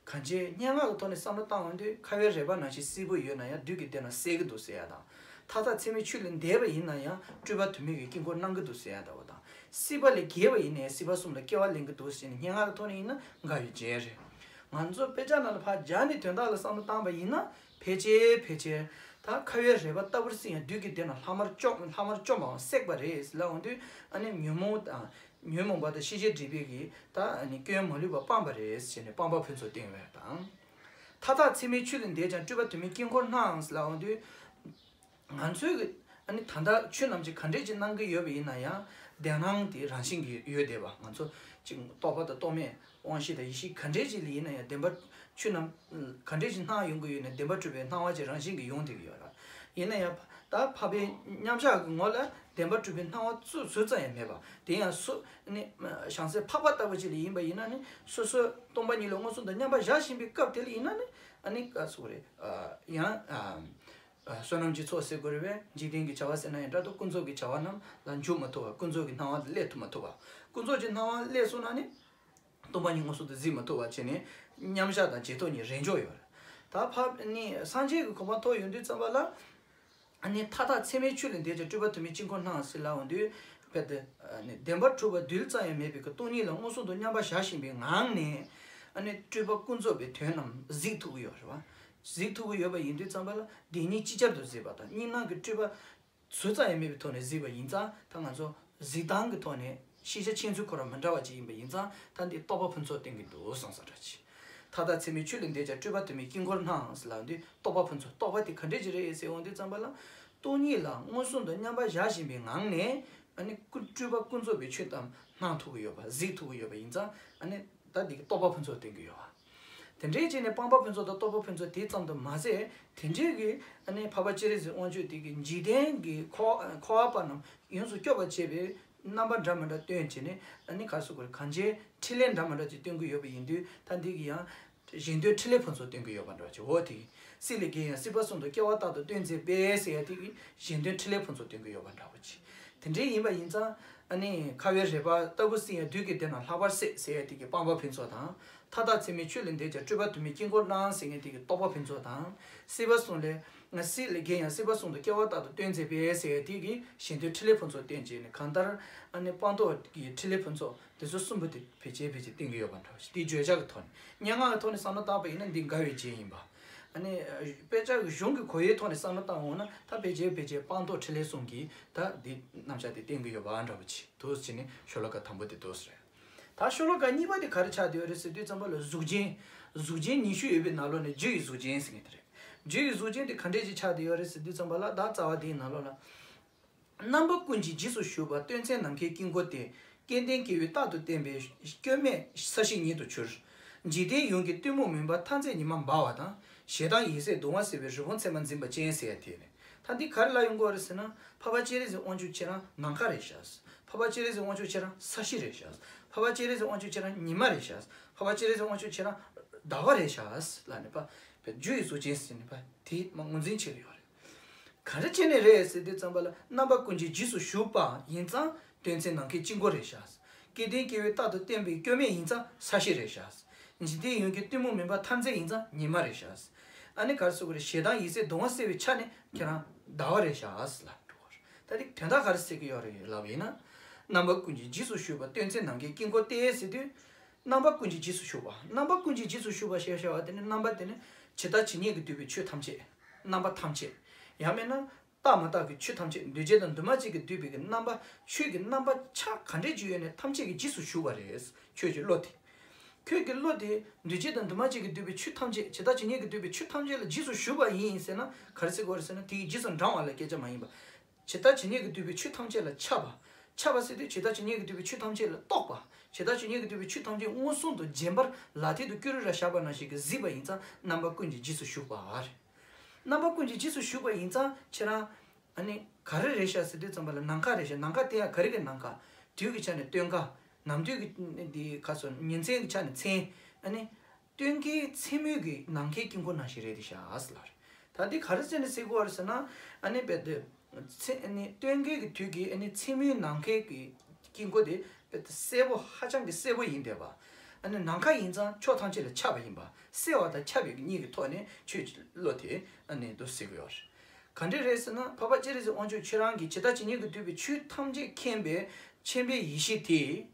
གང་ཅི་སྙན་ངག་གི་ཐོག་ནས་བསམ་བློ་བཏང་ཡོང་དུས་ཁ་བའི་རེག་པ་ནང་བཞིན་བསིལ་པོ་ཡོད་ན་ཡང་བདུད་ཀྱི་སྡེ་རྣམས་བསད་ཀྱི་འདུག་ཟེར་ཡ་དང་། མཐའ་དག་ཚད་མའི་ཆོས་ལས་འདས་པ་ཡིན་ན་ཡང་སྤྲུལ་པ་དུ་མའི་གི་དཀྱིལ་འཁོར་སྣང་གི་འདུག་ཟེར་ཡ་ལྟ་བུ་དང་ སྲིད་པ་ལས་རྒྱལ་བ་ཡིན་ནའི་སྲིད་པ་གསུམ་ལ་སྐྱེ་བ་ལེན་གྱི་འདུག་ཟེར་ནས་སྙན་ངག་གི་ཐོག་ནས་ཡིན་ན་དགའ་བའི་རྒྱན་རེད། ང་ཚོ་དཔེ་ཆ་ནང་ལ་ཕར་སྦྱར་ནས་དོན་དག་ལ་བསམ་བློ་བཏང་པ་ཡིན་ན་ཕལ་ཆེར་ཕལ་ཆེར་ད་ཁ་བའི་རལ་པ་ལྟ་བུར་སྲིད་ཡང་བདུད་ཀྱི་སྡེ་རྣམས་ལྷག་མར་བཅོམ་ལྷག་མར་བཅོམ་པའང་བསྲེགས་པ་རེད་ལབ་འོང་དུས། ཨ་ནི་ཉོན་མོངས་དང་ཉོན་མོངས་པ་དང་ཤེས་བྱའི་སྒྲིབ་པའི་གི་ད་ཨ་ནི་སྐྱོན་མ་ལུས་པ་སྤངས་པ་རེད་ཟེར་ནས་སྤངས་པ་ཕུན་ཚོགས་བསྟན་པ་དང་། མཐའ་དག་མཚན་མའི་ཆོས་ལས་འདས་ཀྱང་སྤྲུལ་པ་དུ་མའི་དཀྱིལ་འཁོར་སྣང་ལབ་འོང་དུས། ང་ཚོའི་གི་ཨ་ནི་ད་ལྟ་ཆོས་རྣམས་ཀྱི་ག་འདྲས་ཀྱི་གནང་གི་ཡོད་པ་ཡིན་ན་ཡང་བདེན་སྣང་དེ་རང་བཞིན་གྱིས་ཡོད་བསྡད་པ། ང་ཚོ་གཅིག་རྟོག་པ་དང་རྟོག་མེད་དབང་ཤེས་དང་ཡེ་ཤེས་ག་འདྲས་ཅིག་ལ་ཡིན་ན་ཡང་བདེན་པ་ཆོས་རྣམས་ག་འདྲས་ཀྱི་སྣང་ཡོང་གི་ཡོད་ན་བདེན་པར་གྲུབ་པའི་སྣང་བ་ཅིག་རང་བཞིན་གྱིས་ཡོང་བསྡད་ཀྱི་ཡོད་ར། ཡིན་ན་ཡང་ད་འཕགས་པའི་མཉམ་བཞག་གི་ངོ་ལ་བདེན་པར་གྲུབ་པའི་སྣང་བ་ཙུ་ཟུར་ཙམ་ཡང་མེད་པ་དེ་ཡང་སུ་ནི་བྱང་སེམས་འཕགས་པ་ལྟ་བུ་ཅིག་ལ་ཡིན་པ་ཡིན་ན་ནི་སོ་སོའི་སྟོང་པ་ཉིད་ལ་མངོན་སུམ་དུ་མཉམ་པར་བཞག་བཞིན་པའི་སྐབས་དེ་ལ་ཡིན་ན་ནི་ཨ་ནི་ག་སུ་རེད། ཡང་བསོད་ནམས་ཀྱི་ཚོགས་ཟེར་དགོས་རེད་པས། འཇིག་རྟེན་གྱི་བྱ་བ་ཟེར་ན་ཡང་འདྲ་འདུག་ཀུན་རྫོབ་ཀྱི་བྱ་བ་རྣམས་ལ་འཇུག་མ་ཐུབ་པ། ཀུན་རྫོབ་ཀྱི་སྣང་བ་སླེབས་ཐུབ་མ་ཐུབ་པ། ཀུན་རྫོབ་ཀྱི་སྣང་བ་སླེབས་སོང་ན་ནི་སྟོང་པ་ཉིད་མངོན་སུམ་དུ་གཟིགས་མ་ཐུབ་པ་བྱས་ནས་མཉམ་བཞག་དང་རྗེས་ཐོབ་གཉིས་རེས་འཇོག་ཡོད་རེད། ད་ཕ་ནི་སངས་རྒྱས་ཀྱི་གོ་འཕང་ཐོབ་ཡོང་དུས་ཙམ་པ་ལ། ཨ་ནི་མཐའ་དག་མཚན་མའི་ཆོས་ལས་འདས་ཀྱང་སྤྲུལ་པ་དུ་མའི་དཀྱིལ་འཁོར་སྣང་ཟེར་ལབ་འོང་དུས། བདེན་པར་གྲུབ་པ་རྡུལ་ཙམ་ཡང་མེད་པའི་གི་སྟོང་ཉིད་ལ་མངོན་སུམ་དུ་མཉམ་པར་བཞག་བཞིན་པའི་ངང་ནས། ཨ་ནི་སྤྲུལ་པ་ཀུན་རྫོབ་པའི་དོན་རྣམས་གཟིགས་ཐུབ་ཀྱི་ཡོད་རེད་བ། གཟིགས་ཐུབ་ཀྱི་ཡོད་པ་ཡིན་དུས་ཙམ་པ་ལ་བདེན་གཉིས་ཅིག་ཅར་དུ་གཟིགས་པ་དང་གཉིས་སྣང་གི་སྤྲུལ་པ་ཟུར་ཙམ་ཡང་མེད་པའི་ཐོག་ནས་གཟིགས་པ་ཡིན་ཙང་ད་ང་ཚོ་གཟིགས་སྟངས་ཀྱི་ཐོག་ནས་ཤེས་བྱ་མཁྱེན་ཚུལ་ཁོ་རང་མི་འདྲ་བ་ཅིག་ཡིན་པ་ཡིན་ཙང་ད་འདི་རྟོགས་པ་ཕུན་ཚོགས་བསྟན་གྱི་འདུག་གསུངས་ས་འདྲ་ཅིག་མཐའ་དག་མཚན་མའི་ཆོས་ལས་འདས་ཀྱང་སྤྲུལ་པ་དུ་མའི་དཀྱིལ་འཁོར་སྣང་ཟེར་ལབ་དུས་རྟོགས་པ་ཕུན་ཚོགས། རྟོགས་པ་དེ་ག་འདྲས་ཅིག་རེད་ཟེར་འོང་དུས་ཙམ་པ་ལ། སྟོང་ཉིད་ལ་མངོན་སུམ་དུ་མཉམ་པར་བཞག་བཞིན་པའི་ངང་ནས་ཨ་ནི་ཀུན་སྤྲུལ་པ་ཀུན་རྫོབ་པའི་ཆོས་ཙམ་སྣང་ཐུབ་ཀྱི་ཡོད་པ་གཟིགས་ཐུབ་ཀྱི་ཡོད་པ་ཡིན་ཙང་ཨ་ནི་ད་འདི་གི་རྟོགས་པ་ཕུན་ཚོགས་བསྟན་གྱི་ཡོད་པ་འདྲ་བ། དེ་འདྲའི་བྱས་ནས་སྤངས་པ་ཕུན་ཚོགས་དང་རྟོགས་པ་ཕུན་ཚོགས་དེ་ཙམ་དུ་མ་ཟད། དེ་འདྲའི་གི་ཨ་ནི་འཕགས་པ་སྤྱན་རས་གཟིགས་དབང་ཕྱུག་དེ་གི་འཇིག་རྟེན་གྱི་འཁོར་འཁོར་བ་པ་རྣམས་ཡོངས་སུ་སྐྱོབ་པར་བྱེད་པའི་རྣམ་པ་འདྲ་མི་འདྲ་སྟོན་བྱས་ནས་ཨ་ནི་ག་རེ་ཟེར་དགོས་རེད། གང་ཅིའི་ཕྲིན་ལས་འདྲ་མི་འདྲ་ཅིག་སྟོན་གྱི་ཡོད་པ་ཡིན་དུས་ད་འདི་གི་ཡང་གཞན་དོན་ཕྲིན་ལས་ཕུན་ཚོགས་སྟོན་གྱི་ཡོད་པ་འདྲ་བ་ཅིག་འོ་དེ་སྲིད་ལས་རྒྱལ་ཡང་སྲིད་པ་གསུམ་དུ་སྐྱེ་བ་རྟག་ཏུ་སྟོན་མཛད་པས་ཟེར་ཡ་དེ་གི་གཞན་དོན་ཕྲིན་ལས་ཕུན་ཚོགས་སྟོན་གྱི་ཡོད་པ་འདྲ་བ་ཅིག་དེ་འདྲའི་ཡིན་པ་ཡིན་ཙང་ཨ་ནི་ཁ་བའི་རལ་པ་ལྟ་བུར་སྲིད་ཡང་བདུད་ཀྱི་སྡེ་རྣམས་ལྷག་པར་བསྲེགས་ཟེར་ཡ་དེ་གི་སྤངས་པ་ཕུན་ཚོགས་དང་། མཐའ་དག་མཚན་མའི་ཆོས་ལས་འདས་ཀྱང་སྤྲུལ་པ་དུ་མའི་དཀྱིལ་འཁོར་སྣང་ཟེར་མཁན་དེ་གི་རྟོགས་པ་ཕུན་ཚོགས་དང་། སྲིད་པ་གསུམ་ལས་ང་སྲིད་ལས་རྒྱལ་ཡང་སྲིད་པ་གསུམ་དུ་སྐྱེ་བ་རྟག་ཏུ་སྟོན་མཛད་པས་ཟེར་ཡ་དེ་གི་གཞན་དོན་ཕྲིན་ལས་ཕུན་ཚོགས་བསྟན་བྱས་ནས་གང་ལྟར་ཨ་ནི་སྤངས་རྟོགས་ཀྱི་ཕྲིན་ལས་ཕུན་ཚོགས་དེ་ཚོ་གསུམ་པོ་དེ་བེད་སྤྱད་བེད་སྤྱད་བསྟན་གྱི་ཡོད་པ་འདྲ་བ་ཞིག་དེའི་བརྗོད་བྱ་གི་ཐོག་ནས་སྙན་ངག་གི་ཐོག་ནས་བསམ་བློ་བཏང་པ་ཡིན་ན་འདི་དགའ་བའི་རྒྱན་ཡིན་པ། ཨ་ནི་དཔེ་ཆ་གི་གཞུང་གི་གོ་ཡའི་ཐོག་ནས་བསམ་བློ་བཏང་འོང་ན་ད་བེད་སྤྱད་བེད་སྤྱད་སྤངས་རྟོགས་ཕྲིན་ལས་གསུམ་གྱིས་ད་འདི་རྣམ་གཞག་དེ་བསྟན་གྱི་ཡོད་པ་འདྲ་བ་ཅིག་འདུག་ཟེར་ནས་ཤོ་ལོ་ཀ་དང་པོ་དེ་འདུག་ཟེར། ད་ཤོ་ལོ་ཀ་གཉིས་པ་དེ་ག་རེ་ཆགས་བསྡད་ཡོད་རེད་ཟེར་དུས་ཙམ་པ་ལ་གཟུགས་ཅན། གཟུགས་ཅན་ཉི་ཤུ་ཡོད་པའི་ནང་ལོགས་ནས་རྒྱུ་ཡི་གཟུགས་ཅན་ཟེར་མཁན་དེ་རེད། རྒྱུ་ཡི་གཟུགས་ཅན་དེ་ག་འདྲས་ཅིག་ཆགས་བསྡད་ཡོད་རེད་ཟེར་དུས་ཙམ་པ་ལ་ད་རྩ་བ་དེའི་ནང་ལོགས་ལ། རྣམ་པ་ཀུན་གྱི་རྗེས་སུ་ཞུགས་པ་སྟོན་མཚན་ནམ་མཁའི་དཀྱིལ་འཁོར་སྟེ། སྐལ་ལྡན་སྐྱེ་བོས་རྟག་ཏུ་བསྟེན་པའི་སྐྱོན་མེད་ས་གཞི་ཉིད་དུ་གྱུར། འཇིག་རྟེན་ཡོངས་ཀྱི་གཏི་མུག་མུན་པ་མཐའ་མཚན་ཉི་མ་འབར་བ་དང་། ཞེ་སྡང་ཡིད་སེམས་གདུང་བ་སེལ་བའི་རི་བོང་མཚན་མ་འཛིན་པ་ཅན་ཟེར་ཡ་དེ་རེད། ད་འདི་ག་རེ་ལབ་ཡོང་གི་ཡོད་རེད་ཟེར་ན། འཕགས་པ་སྤྱན་རས་གཟིགས་དབང་ཕྱུག་ཁྱེད་རང་ནམ་མཁའ་རེད་ཤག་འཕགས་པ་སྤྱན་རས་གཟིགས་དབང་ཕྱུག་ཁྱེད་རང་ས་གཞི་རེད་ཤག་འཕགས་པ་སྤྱན་རས་གཟིགས་དབང་ཕྱུག་ཁྱེད་རང་ཉི་མ་རེད་ཤག་འཕགས་པ་སྤྱན་རས་གཟིགས་དབང་ཕྱུག་ཁྱེད་རང་ཟླ་བ་རེད་ཤག་ལབ་ནས་པ། རྒྱུ་ཡི་གཟུགས་ཅན་ཟེར་ནས་པ་དེ་མ་ངོས་འཛིན་བྱེད་ཀྱི་ཡོད་རེད། ག་རེ་བྱས་ནས་རེད་ཟེར་དུས་ཙམ་པ་ལ་རྣམ་པ་ཀུན་གྱི་རྗེས་སུ་ཞུགས་པ་ཡིན་ཙང་སྟོན་མཚན་ནམ་མཁའི་དཀྱིལ་འཁོར་རེད་ཤག་སྐལ་ལྡན་སྐྱེ་བོས་རྟག་ཏུ་བསྟེན་པའི་སྐྱོན་མེད་ཡིན་ཙང་ས་གཞི་རེད་ཤག་འཇིག་རྟེན་ཡོངས་ཀྱི་གཏི་མུག་མུན་པ་མཐའ་མཚན་ཡིན་ཙང་ཉི་མ་རེད་ཤག་ཨ་ནི་ག་རེ་ཟེར་དགོས་རེད། ཞེ་སྡང་ཡིད་སེམས་གདུང་བ་སེལ་བའི་ཆ་ནས་ཁྱེད་རང་ཟླ་བ་རེད་ཤག་ལབ་འགྲོ་བ་རེད། ད་དེ་དོན་དག་ག་རེ་ཟེར་གྱི་ཡོད་རེད་ལབ་ཡིན་ན། རྣམ་པ་ཀུན་གྱི་རྗེས་སུ་ཞུགས་པ་སྟོན་མཚན་ནམ་མཁའི་དཀྱིལ་འཁོར་སྟེ་ཟེར་དུས། རྣམ་པ་ཀུན་གྱི་རྗེས་སུ་ཞུགས་པ། རྣམ་པ་ཀུན་གྱི་རྗེས་སུ་ཞུགས་པ་ཞེས་བྱ་བ་དེ་ནི་རྣམ་པ་དེ་ནི་ཇི་ལྟ་ཇི་སྙེད་ཀྱིས་བསྡུས་པའི་ཆོས་ཐམས་ཅད། རྣམ་པ་ཐམས་ཅད། ཡང་མིན་ན། རྟག་མ་རྟག་གི་ཆོས་ཐམས་ཅད་འདུས་བྱས་དང་འདུས་མ་བྱས་ཀྱིས་བསྡུས་པའི་གི་རྣམ་པ་ཆོས་ཀྱི་རྣམ་པ་ཆ་ག་འདྲས་ཅིག་ཡོད་ནས་ཐམས་ཅད་ཀྱི་རྗེས་སུ་ཞུགས་པ་རེད། ཁྱོད་ཀྱི་བློ་དེ། ཁྱོད་ཀྱི་བློ་དེ་འདུས་བྱས་དང་འདུས་མ་བྱས་ཀྱིས་བསྡུས་པའི་ཆོས་ཐམས་ཅད་ཇི་ལྟ་ཇི་སྙེད་ཀྱིས་བསྡུས་པའི་ཆོས་ཐམས་ཅད་ལ་རྗེས་སུ་ཞུགས་པ་ཡིན་ཟེར་ན་ག་རེ་ཟེར་དགོས་རེད་ཟེར་ན་དེ་ཡི་རྗེས་སུ་འབྲང་བ་ལ་སྐད་ཆ་མ་ཡིན་པ། ཇི་ལྟ་ཇི་སྙེད་ཀྱིས་བསྡུས་པའི་ཆོས་ཐམས་ཅད་ལ་ཁྱབ་པ། ཁྱབ་པ་ཟེར་དུས་ཇི་ལྟ་ཇི་སྙེད་ཀྱིས་བསྡུས་པའི་ཆོས་ཐམས་ཅད་ལ་རྟོགས་པ། ཇི་ལྟ་ཇི་སྙེད་ཀྱིས་བསྡུས་པའི་ཆོས་ཐམས་ཅད་མངོན་སུམ་དུ་རྗེན་པར་ལག་མཐིལ་དུ་སྐྱུ་རུ་ར་བཞག་པ་ནང་བཞིན་གྱི་གཟིགས་པ་ཡིན་ཙང་རྣམ་པ་ཀུན་གྱི་རྗེས་སུ་ཞུགས་པ་རེད། རྣམ་པ་ཀུན་གྱི་རྗེས་སུ་ཞུགས་པ་ཡིན་ཙང་ཁྱེད་རང་། ཨ་ནི། ག་རེ་རེད་ཤག་ཟེར་དུས་ཙམ་པ་ལ་ནམ་མཁའ་རེད་ཤག་ནམ་མཁའ་དེ་ཡང་ག་རེ་གི་ནམ་མཁའ། དུས་ཀྱི་ཆ་ནས་སྟོན་ཁ། ནམ་དུས་ཀྱི་འདི་ག་སོ་ཉིན་མཚན་གྱི་ཆ་ནས་མཚན། ཨ་ནི། སྟོན་ཁའི་མཚན་མོའི་གི་ནམ་མཁའི་དཀྱིལ་འཁོར་ནང་བཞིན་རེད་དེ་ཤག་ཟེར་ལ་རེད། ད་འདི་ག་རེ་བྱས་ནས་ཟེར་དགོས་རེད་ཟེར་ན། ཨ་ནི་རྦད་དེ། ཚེ་ཨ་ནི་སྟོན་ཁའི་གི་དུས་ཀྱི་ཨ་ནི་མཚན་མོའི་ནམ་མཁའི་གི་དཀྱིལ་འཁོར་དེ་རྦད་དེ་གསལ་པོ་ཧ་ཅང་གི་གསལ་པོ་ཡིན་བསྡད་པ། ཨ་ནི་ནམ་མཁའ་ཡིན་ཙང་ཕྱོགས་ཐམས་ཅད་ལ་ཁྱབ་པ་ཡིན་པ། གསལ་བ་དང་ཁྱབ་པའི་གི་གཉིས་ཀྱི་ཐོག་ནས་ཁྱོད་ཀྱི་བློ་དེ་ཨ་ནི་འདུ་ཟེར་གི་ཡོད་རེད། ག་འདྲས་རེད་ཟེར་ན་འཕགས་པ་སྤྱན་རས་གཟིགས་དབང་ཕྱུག་ཁྱེད་རང་གིས་ཇི་ལྟ་ཇི་སྙེད་ཀྱིས་བསྡུས་པའི་ཆོས་ཐམས་ཅད་མཁྱེན་པའི་ མཁྱེན་པའི་ཡེ་ཤེས་དེ།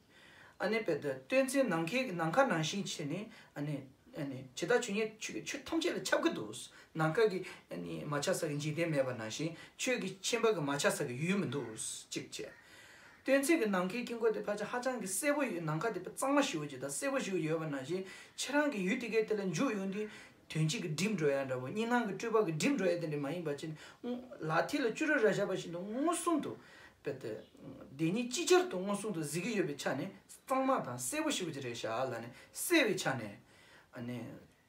ཨ་ནི་དཔེ་དེ་སྟོན་མཚན་ནམ་མཁའི་ནམ་མཁའ་ནང་བཞིན་བྱས་ནས། ཨ་ནི་ཨ་ནི་ཇི་ལྟར་ཇི་སྙེད་ཆོས་ཆོས་ཐམས་ཅད་ལ་ཁྱབ་ཀྱི་འདུག། ནམ་མཁའ་གི་ཨ་ནི་མ་ཆགས་ས་གི་འཇིག་རྟེན་མེད་པ་ནང་བཞིན། ཆོས་ཀྱི་མཁྱེན་པ་གི་མ་ཆགས་ས་གི་ཡུལ་མི་འདུག། གཅིག་བྱས། སྟོན་མཚན་གྱི་ནམ་མཁའི་དཀྱིལ་འཁོར་དེ་ཕལ་ཆེར་ཧ་ཅང་གི་གསལ་པོ་ཡོད། ནམ་མཁའ་དེ་གཙང་མ་ཞེ་པོ་ཅིག་དང་གསལ་པོ་ཞེ་པོ་ཡོད་པ་ནང་བཞིན། ཁྱེད་རང་གི་ཡུལ་དེ་གའི་དེ་ལ་འཇུག་ཡོང་དུས། དོན་གཅིག་གི་སྒྲིམ་འགྲོ་ཡ་འདྲ་པོ། གཉིས་སྣང་གི་སྤྲོས་པ་གི་སྒྲིམ་འགྲོ་ཡ་དེ་འདྲ་མ་ཡིན་པ་བྱས་ནས། ལག་མཐིལ་ལ་བཅུ་རུ་ར་བཞག་པ་བཞིན་དུ་མངོན་སུམ་དུ། དཔེ་དེ་བདེན་གཉིས་ཅིག་ཅར་དུ་མངོན་སུམ་དུ་གཟིགས་ཀྱི་ཡོད་པའི་ཆ་ནས་གཙང་མ་དང་གསལ་པོ་ཞེ་པོ་ཅིག་རེད་ཤག་ལབ་ནས། གསལ་བའི་ཆ་ནས། ཨ་ནི།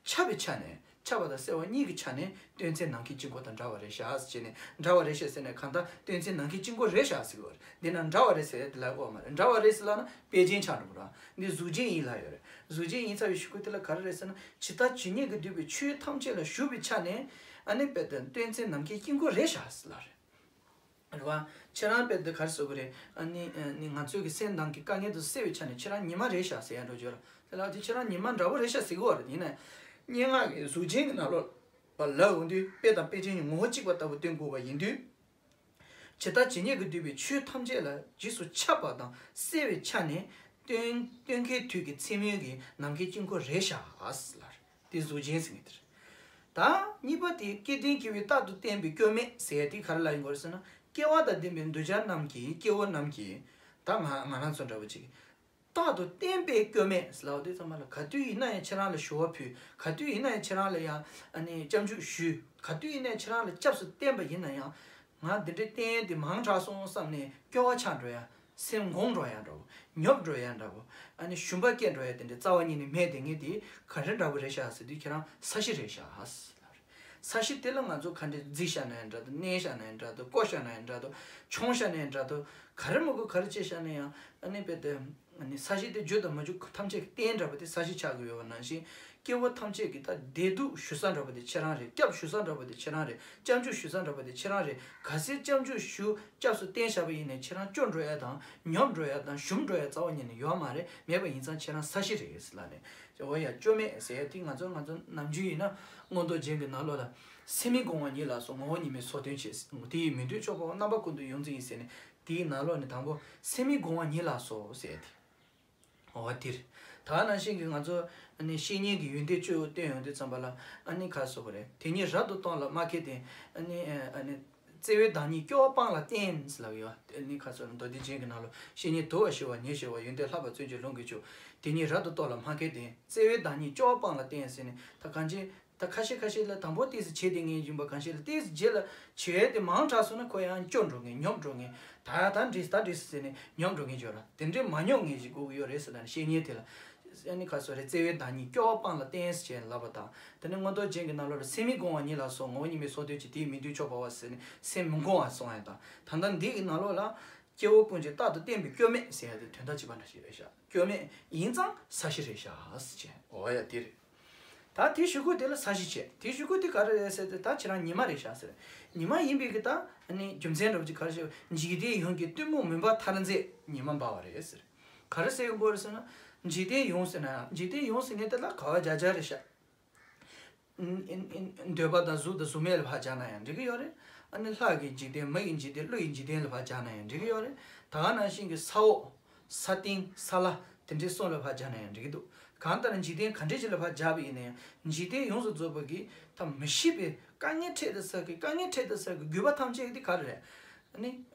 ཁྱབ་པའི་ཆ་ནས། ཁྱབ་པ་དང་གསལ་བ་གཉིས་ཀྱི་ཆ་ནས་སྟོན་མཚན་ནམ་མཁའི་དཀྱིལ་འཁོར་དང་འདྲ་བ་རེད་ཤག་ཟེར་ནས། འདྲ་བ་རེད་ཤག་ཟེར་ནས། གང་ལྟར་སྟོན་མཚན་ནམ་མཁའི་དཀྱིལ་འཁོར་རེད་ཤག་ཟེར་གྱི་ཡོད་རེད། འདི་ན་འདྲ་བ་རེད་ཟེར་དེ་ལབ་ཀྱི་ཡོད་མ་རེད། འདྲ་བ་རེད་ཟེར་ལབ་ན་དཔེ་ཅན་ཆགས་འགྲོ་གི་རེད། འདི་གཟུགས་ཅན་ཡིན་ལབ་ཡོད་རེད། གཟུགས་ཅན་ཡིན་ཚར་བའི་གཞུག་གུ་དེ་ལ་ག་རེ་རེད་ཟེར་ན། ཇི་ལྟར་ཇི་སྙེད་ཀྱིས་བསྡུས་པའི་ཆོས་ཐམས་ཅད་ལ་ཞུགས་པའི་ཆ་ནས། ཨ་ནི་དཔེ་དེ་སྟོན་མཚན་ནམ་མཁའི་དཀྱིལ་འཁོར་རེད་ཤག་ཟེར་ལབ་རེད། རེད་བ། ཁྱེད་རང་དཔེ་དེ་ག་རེ་ཟེར་དགོས་རེད། ཨ་ནི་ཨ་ནི་ང་ཚོའི་གི་སེམས་ནང་གི་དཀའ་ངལ་དེ་སེལ་བའི་ཆ་ནས་ཁྱེད་རང་ཉི་མ་རེད་ཤག་ཟེར་ཡ་འགྲོ་རྒྱུ་རེད། དེ་ལ་དེ་ཁྱེད་རང་ཉི་མ་འདྲ་པོ་རེད་ཤག་ཟེར་གི་ཡོད་རེད། ཡིན་ནའི་སྙན་ངག་གི་གཟུགས་ཅན་གྱི་ནང་ལོགས་ལ་ལབ་ཡོང་དུས། དཔེ་དང་དཔེ་ཅན་གྱི་ངོ་བོ་གཅིག་པ་ལྟ་བུ་སྟོན་དགོས་པ་ཡིན་དུས། ཇི་ལྟར་ཇི་སྙེད་ཀྱིས་བསྡུས་པའི་ཆོས་ཐམས་ཅད་ལ་རྗེས་སུ་ཁྱབ་པ་དང་གསལ་བའི་ཆ་ནས། སྟོན་སྟོན་ཁའི་དུས་ཀྱི་མཚན་མོའི་གི་ནམ་མཁའི་དཀྱིལ་འཁོར་རེད་ཤག་ཟེར་ལབ་རེད། དེ་གཟུགས་ཅན་ཟེར་མཁན་དེ་རེད། ད་གཉིས་པ་དེ་སྐལ་ལྡན་སྐྱེ་བོས་རྟག་ཏུ་བསྟན་པའི་སྐྱོན་མེད་ཟེར་ཡ་དེ་ག་རེ་ལབ་ཡོང་གི་རེད་ཟེར་ན། སྐལ་བ་དང་ལྡན་པའི་གདུལ་བྱ་རྣམས་ཀྱིས། སྐྱེ་བོ་རྣམས་ཀྱིས། ད་ང་ང་རང་ཚོ་འདྲ་པོ་ཅིག་རྟག་ཏུ་བསྟན་པའི་སྐྱོན་མེད་ལབ་དུས་ཙམ་པ་ལ། ག་དུས་ཡིན་ན་ཡང་ཁྱེད་རང་ལ་ཞུ་བ་ཕུལ། ག་དུས་ཡིན་ན་ཡང་ཁྱེད་རང་ལ་ཡང་ཨ་ནི་སྐྱབས་འཇུག་ཞུས། ག་དུས་ཡིན་ན་ཡང་ཁྱེད་རང་ལ་སྐྱབས་སུ་བསྟན་པ་ཡིན་ན་ཡང་། ང་འདི་འདྲའི་བསྟན་དེ་མང་དྲགས་སོང་བསམ་ནས་སྐྱོ་བ་ཆགས་འགྲོ་ཡ། སེམས་འགོངས་འགྲོ་ཡ་འདྲ་པོ། ཉོབ་འགྲོ་ཡ་འདྲ་པོ། ཨ་ནི་ཞུམ་པ་སྐྱེ་འགྲོ་ཡ་དེ་འདྲའི་རྩ་བ་ཉིད་ནས་མེད་དེ། ངས་དེ་ག་རེ་འདྲ་པོ་རེད་ཤག་ཟེར་དུས། ཁྱེད་རང་ས་གཞི་རེད་ཤག་ཟེར་ལབ་རེད། ས་གཞི་དེ་ལ་ང་ཚོ་ག་འདྲས་རྫི་བཞག་ན་ཡང་འདྲ་འདུག། མནན་བཞག་ན་ཡང་འདྲ་འདུག། བརྐོ་བཞག་ན་ཡང་འདྲ་འདུག། མཆོང་བཞག་ན་ཡང་འདྲ་འདུག། ག་རེ་མི་དགོས་ག་རེ་བྱས་བཞག་ན་ཡང་། ཨ་ནི་དཔེ་དེ། ཨ་ནི་ས་གཞི་དེ་རྒྱུ་དང་མ་རྒྱུ་ཐམས་ཅད་ཀྱི་རྟེན་འདྲ་པོ་དེ་ས་གཞི་ཆགས་ཀྱི་ཡོད་པ་ནང་བཞིན། སྐྱེ་བོ་ཐམས་ཅད་ཀྱི་ད་བདེ་སྡུག་ཞུ་ས་འདྲ་པོ་དེ་ཁྱེད་རང་རེད། སྐྱབས་ཞུ་ས་འདྲ་པོ་དེ་ཁྱེད་རང་རེད། སྐྱབས་འཇུག་ཞུ་ས་འདྲ་པོ་དེ་ཁྱེད་རང་རེད། གལ་སྲིད་སྐྱབས་འཇུག་ཞུ། སྐྱབས་སུ་བསྟན་བཞག་པ་ཡིན་ནའི། ཁྱེད་རང་སྐྱོ་འགྲོ་ཡ་དང་ཉོབ་འགྲོ་ཡ་དང་ཞུམ་འགྲོ་ཡ་རྩ་བ་ཉིད་ནས་ཡོད་མ་རེད། མེད་པ་ཡིན་ཙང་ཁྱེད་རང་ས་གཞི་རེད་ཟེར་ལབ་ནས། འོ་ཡ། སྐྱོ་མེད་ཟེར་ཡ་དེ་ང་ཚོ་ང་ཚོ་ནམ་རྒྱུན་ཡིན་ན། མངོན་རྟོགས་རྒྱན་གྱི་ནང་ལོགས་ལ། སེམས་མི་འགོང་བ་ཉིད་ལ་སོགས། ངོ་བོ་ཉིད་མེད་ཚོགས་དོན་བྱེད། དེ་ཡི་མི་མཐུན་ཕྱོགས་པའོ། རྣམ་པ་ཀུན་ཏུ་ཡོངས་འཛིན་ཡིན་ཟེར་ནས། དེའི་ནང་ལོགས་ནས་དང་པོ་སེམས་མི་འགོང་བ་ཉིད་ལ་སོགས་ཟེར་ཏེ། འོ་དེ་རེད། ད་ནང་བཞིན་གྱི་ང་ཚོ་ཨ་ནི་བཤེས་གཉེན་གྱི་ཡོན་ཏན་བཅུ་བསྟན་ཡོང་དུས་ཙམ་པ་ལ། ཨ་ནི་ཁ་གསོ་གི་རེད། དེ་ཉིད་རབ་ཏུ་གཏོང་ལ་སྨྲ་མཁས་ལྡན། ཨ་ནི་ཨ་ནི་བརྩེ་བའི་བདག་ཉིད་སྐྱོ་བ་སྤངས་ལ་བསྟེན་ཟེར་ལབ་ཡོད། ཨ་ནི་ཁ་གསོ་མདོ་སྡེ་རྒྱན་གྱི་ནང་ལོགས། བཤེས་གཉེན་དུལ་བ་ཞི་བ་ཉེར་ཞི་བ། ཡོན་ཏན་ལྷག་པ་བརྩོན་གྱིས་ལོངས་སྐུའི་ཕྱོགས། དེ་ཉིད་རབ་ཏུ་གཏོང་ལ་སྨྲ་མཁས་ལྡན། བརྩེ་བའི་བདག་ཉིད་སྐྱོ་བ་སྤངས་ལ་བསྟེན་ཟེར་ནས། ད་གང་ཅི། ད་ཁ་ཤས་ཁ་ཤས་ལ་དང་པོ་ཏོག་ཙམ་བྱས་ཏེ་ངེས་ཡིན་པ། གང་ཞིག་ལ་ཏོག་ཙམ་རྗེས་ལ་བྱས་ཏེ་མང་དྲགས་སོང་ན་ཁོ་ཡང་སྐྱོ་འགྲོ་མཁན། ཉོབ་འགྲོ་མཁན། ད་ད་འགྲིག་ད་འགྲིག་ཟེར་ནས་ཉོབ་འགྲོ་མཁན་ཅིག་ཡོད་ར། དེ་འདྲའི་མ་ཉོབ་མཁན་ཞིག་དགོས་ཀྱི་ཡོད་རེད་ཟེར་ལབ་ནས། བཤེས་གཉེན་དེ་ལ། ཨ་ནི་ཁ་གསོ་རེད། བརྩེ་བའི་བདག་ཉིད་སྐྱོ་བ་སྤངས་ལ་བསྟེན་ཟེར་ལབ་པ་དང་། དེ་ནས་མངོན་རྟོགས་རྒྱན་གྱི་ནང་ལོགས་ལ། སེམས་མི་འགོང་བ་ཉིད་ལ་སོགས། ངོ་བོ་ཉིད་མེད་ཚོགས་དོན་བྱེད། དེ་ཡི་མི་མཐུན་ཕྱོགས་པའོ་ཟེར་ནས། སེམས་མི་འགོང་བ་སོང་ཡ་དང་། ད་ལྟ་འདི་གི་ནང་ལོགས་ལ། སྐྱེ་བོ་ཀུན་གྱིས་རྟག་ཏུ་བསྟན་པའི་སྐྱོན་མེད་ཟེར་ཡ་དེ་དོན་དག་གཅིག་པ་འདྲ་ཞིག་རེད་ཤག། སྐྱོན་མེད་ཡིན་ཙང་ས་གཞི་རེད་ཤག་ཟེར་བྱས། འོ་ཡ་དེ་རེད། ད་དེའི་གཞུག་གུ་དེ་ལ་ས་གཞི་བྱས། དེའི་གཞུག་གུ་དེ་ག་རེ་རེད་ཟེར་ཏེ། ད་ཁྱེད་རང་ཉི་མ་རེད་ཤག་ཟེར། ཉི་མ་ཡིན་པའི་གི་ད་ཨ་ནི་རྒྱུ་མཚན་འདྲ་པོ་ཅིག་ག་རེ་ཞིག། འཇིག་རྟེན་ཡོངས་ཀྱི་གཏི་མུག་མུན་པ་མཐར་མཛད། ཉི་མ་འབར་བ་རེད་ཟེར། ག་རེ་ཟེར་ཡོང་གི་རེད་ཟེར་ན། འཇིག་རྟེན་ཡོངས་ཟེར་ན་ཡང་། འཇིག་རྟེན་ཡོངས་ཟེར་མཁན་དེ་ལ་ག་བ་རྒྱ་རྒྱ་རེད་ཤག། འདོད་པ་དང་གཟུགས་དང་གཟུགས་མེད་ལ་ཕར་སྦྱར་ན་ཡང་འགྲིག་གི་ཡོད་རེད། ཨ་ནི་ལྷ་གི་འཇིག་རྟེན། མི་ཡི་འཇིག་རྟེན། ཀླུ་ཡི་འཇིག་རྟེན་ལ་ཕར་སྦྱར་ན་ཡང་འགྲིག་གི་ཡོད་རེད། ད་ག་ནང་བཞིན་གྱི་ས་འོག། ས་སྟེང་། ས་བླ། དེ་འདྲའི་གསུམ་ལ་ཕར་སྦྱར་ན་ཡང་འགྲིག་གི་འདུག། གང་ལྟར་འཇིག་རྟེན་ག་འདྲ་ཅིག་ལ་ཕར་སྦྱར་བ་ཡིན་ན་ཡང་། འཇིག་རྟེན་ཡོངས་སུ་རྫོགས་པ་གི་ད་མི་ཤེས་པའི་དཀའ་ངལ་འཕྲད་དུ་ས་གི། དཀའ་ངལ་འཕྲད་དུ་ས་གི་རྒུད་པ་ཐམས་ཅད་དེ་ག་རེ་རེད། ཨ་ནི་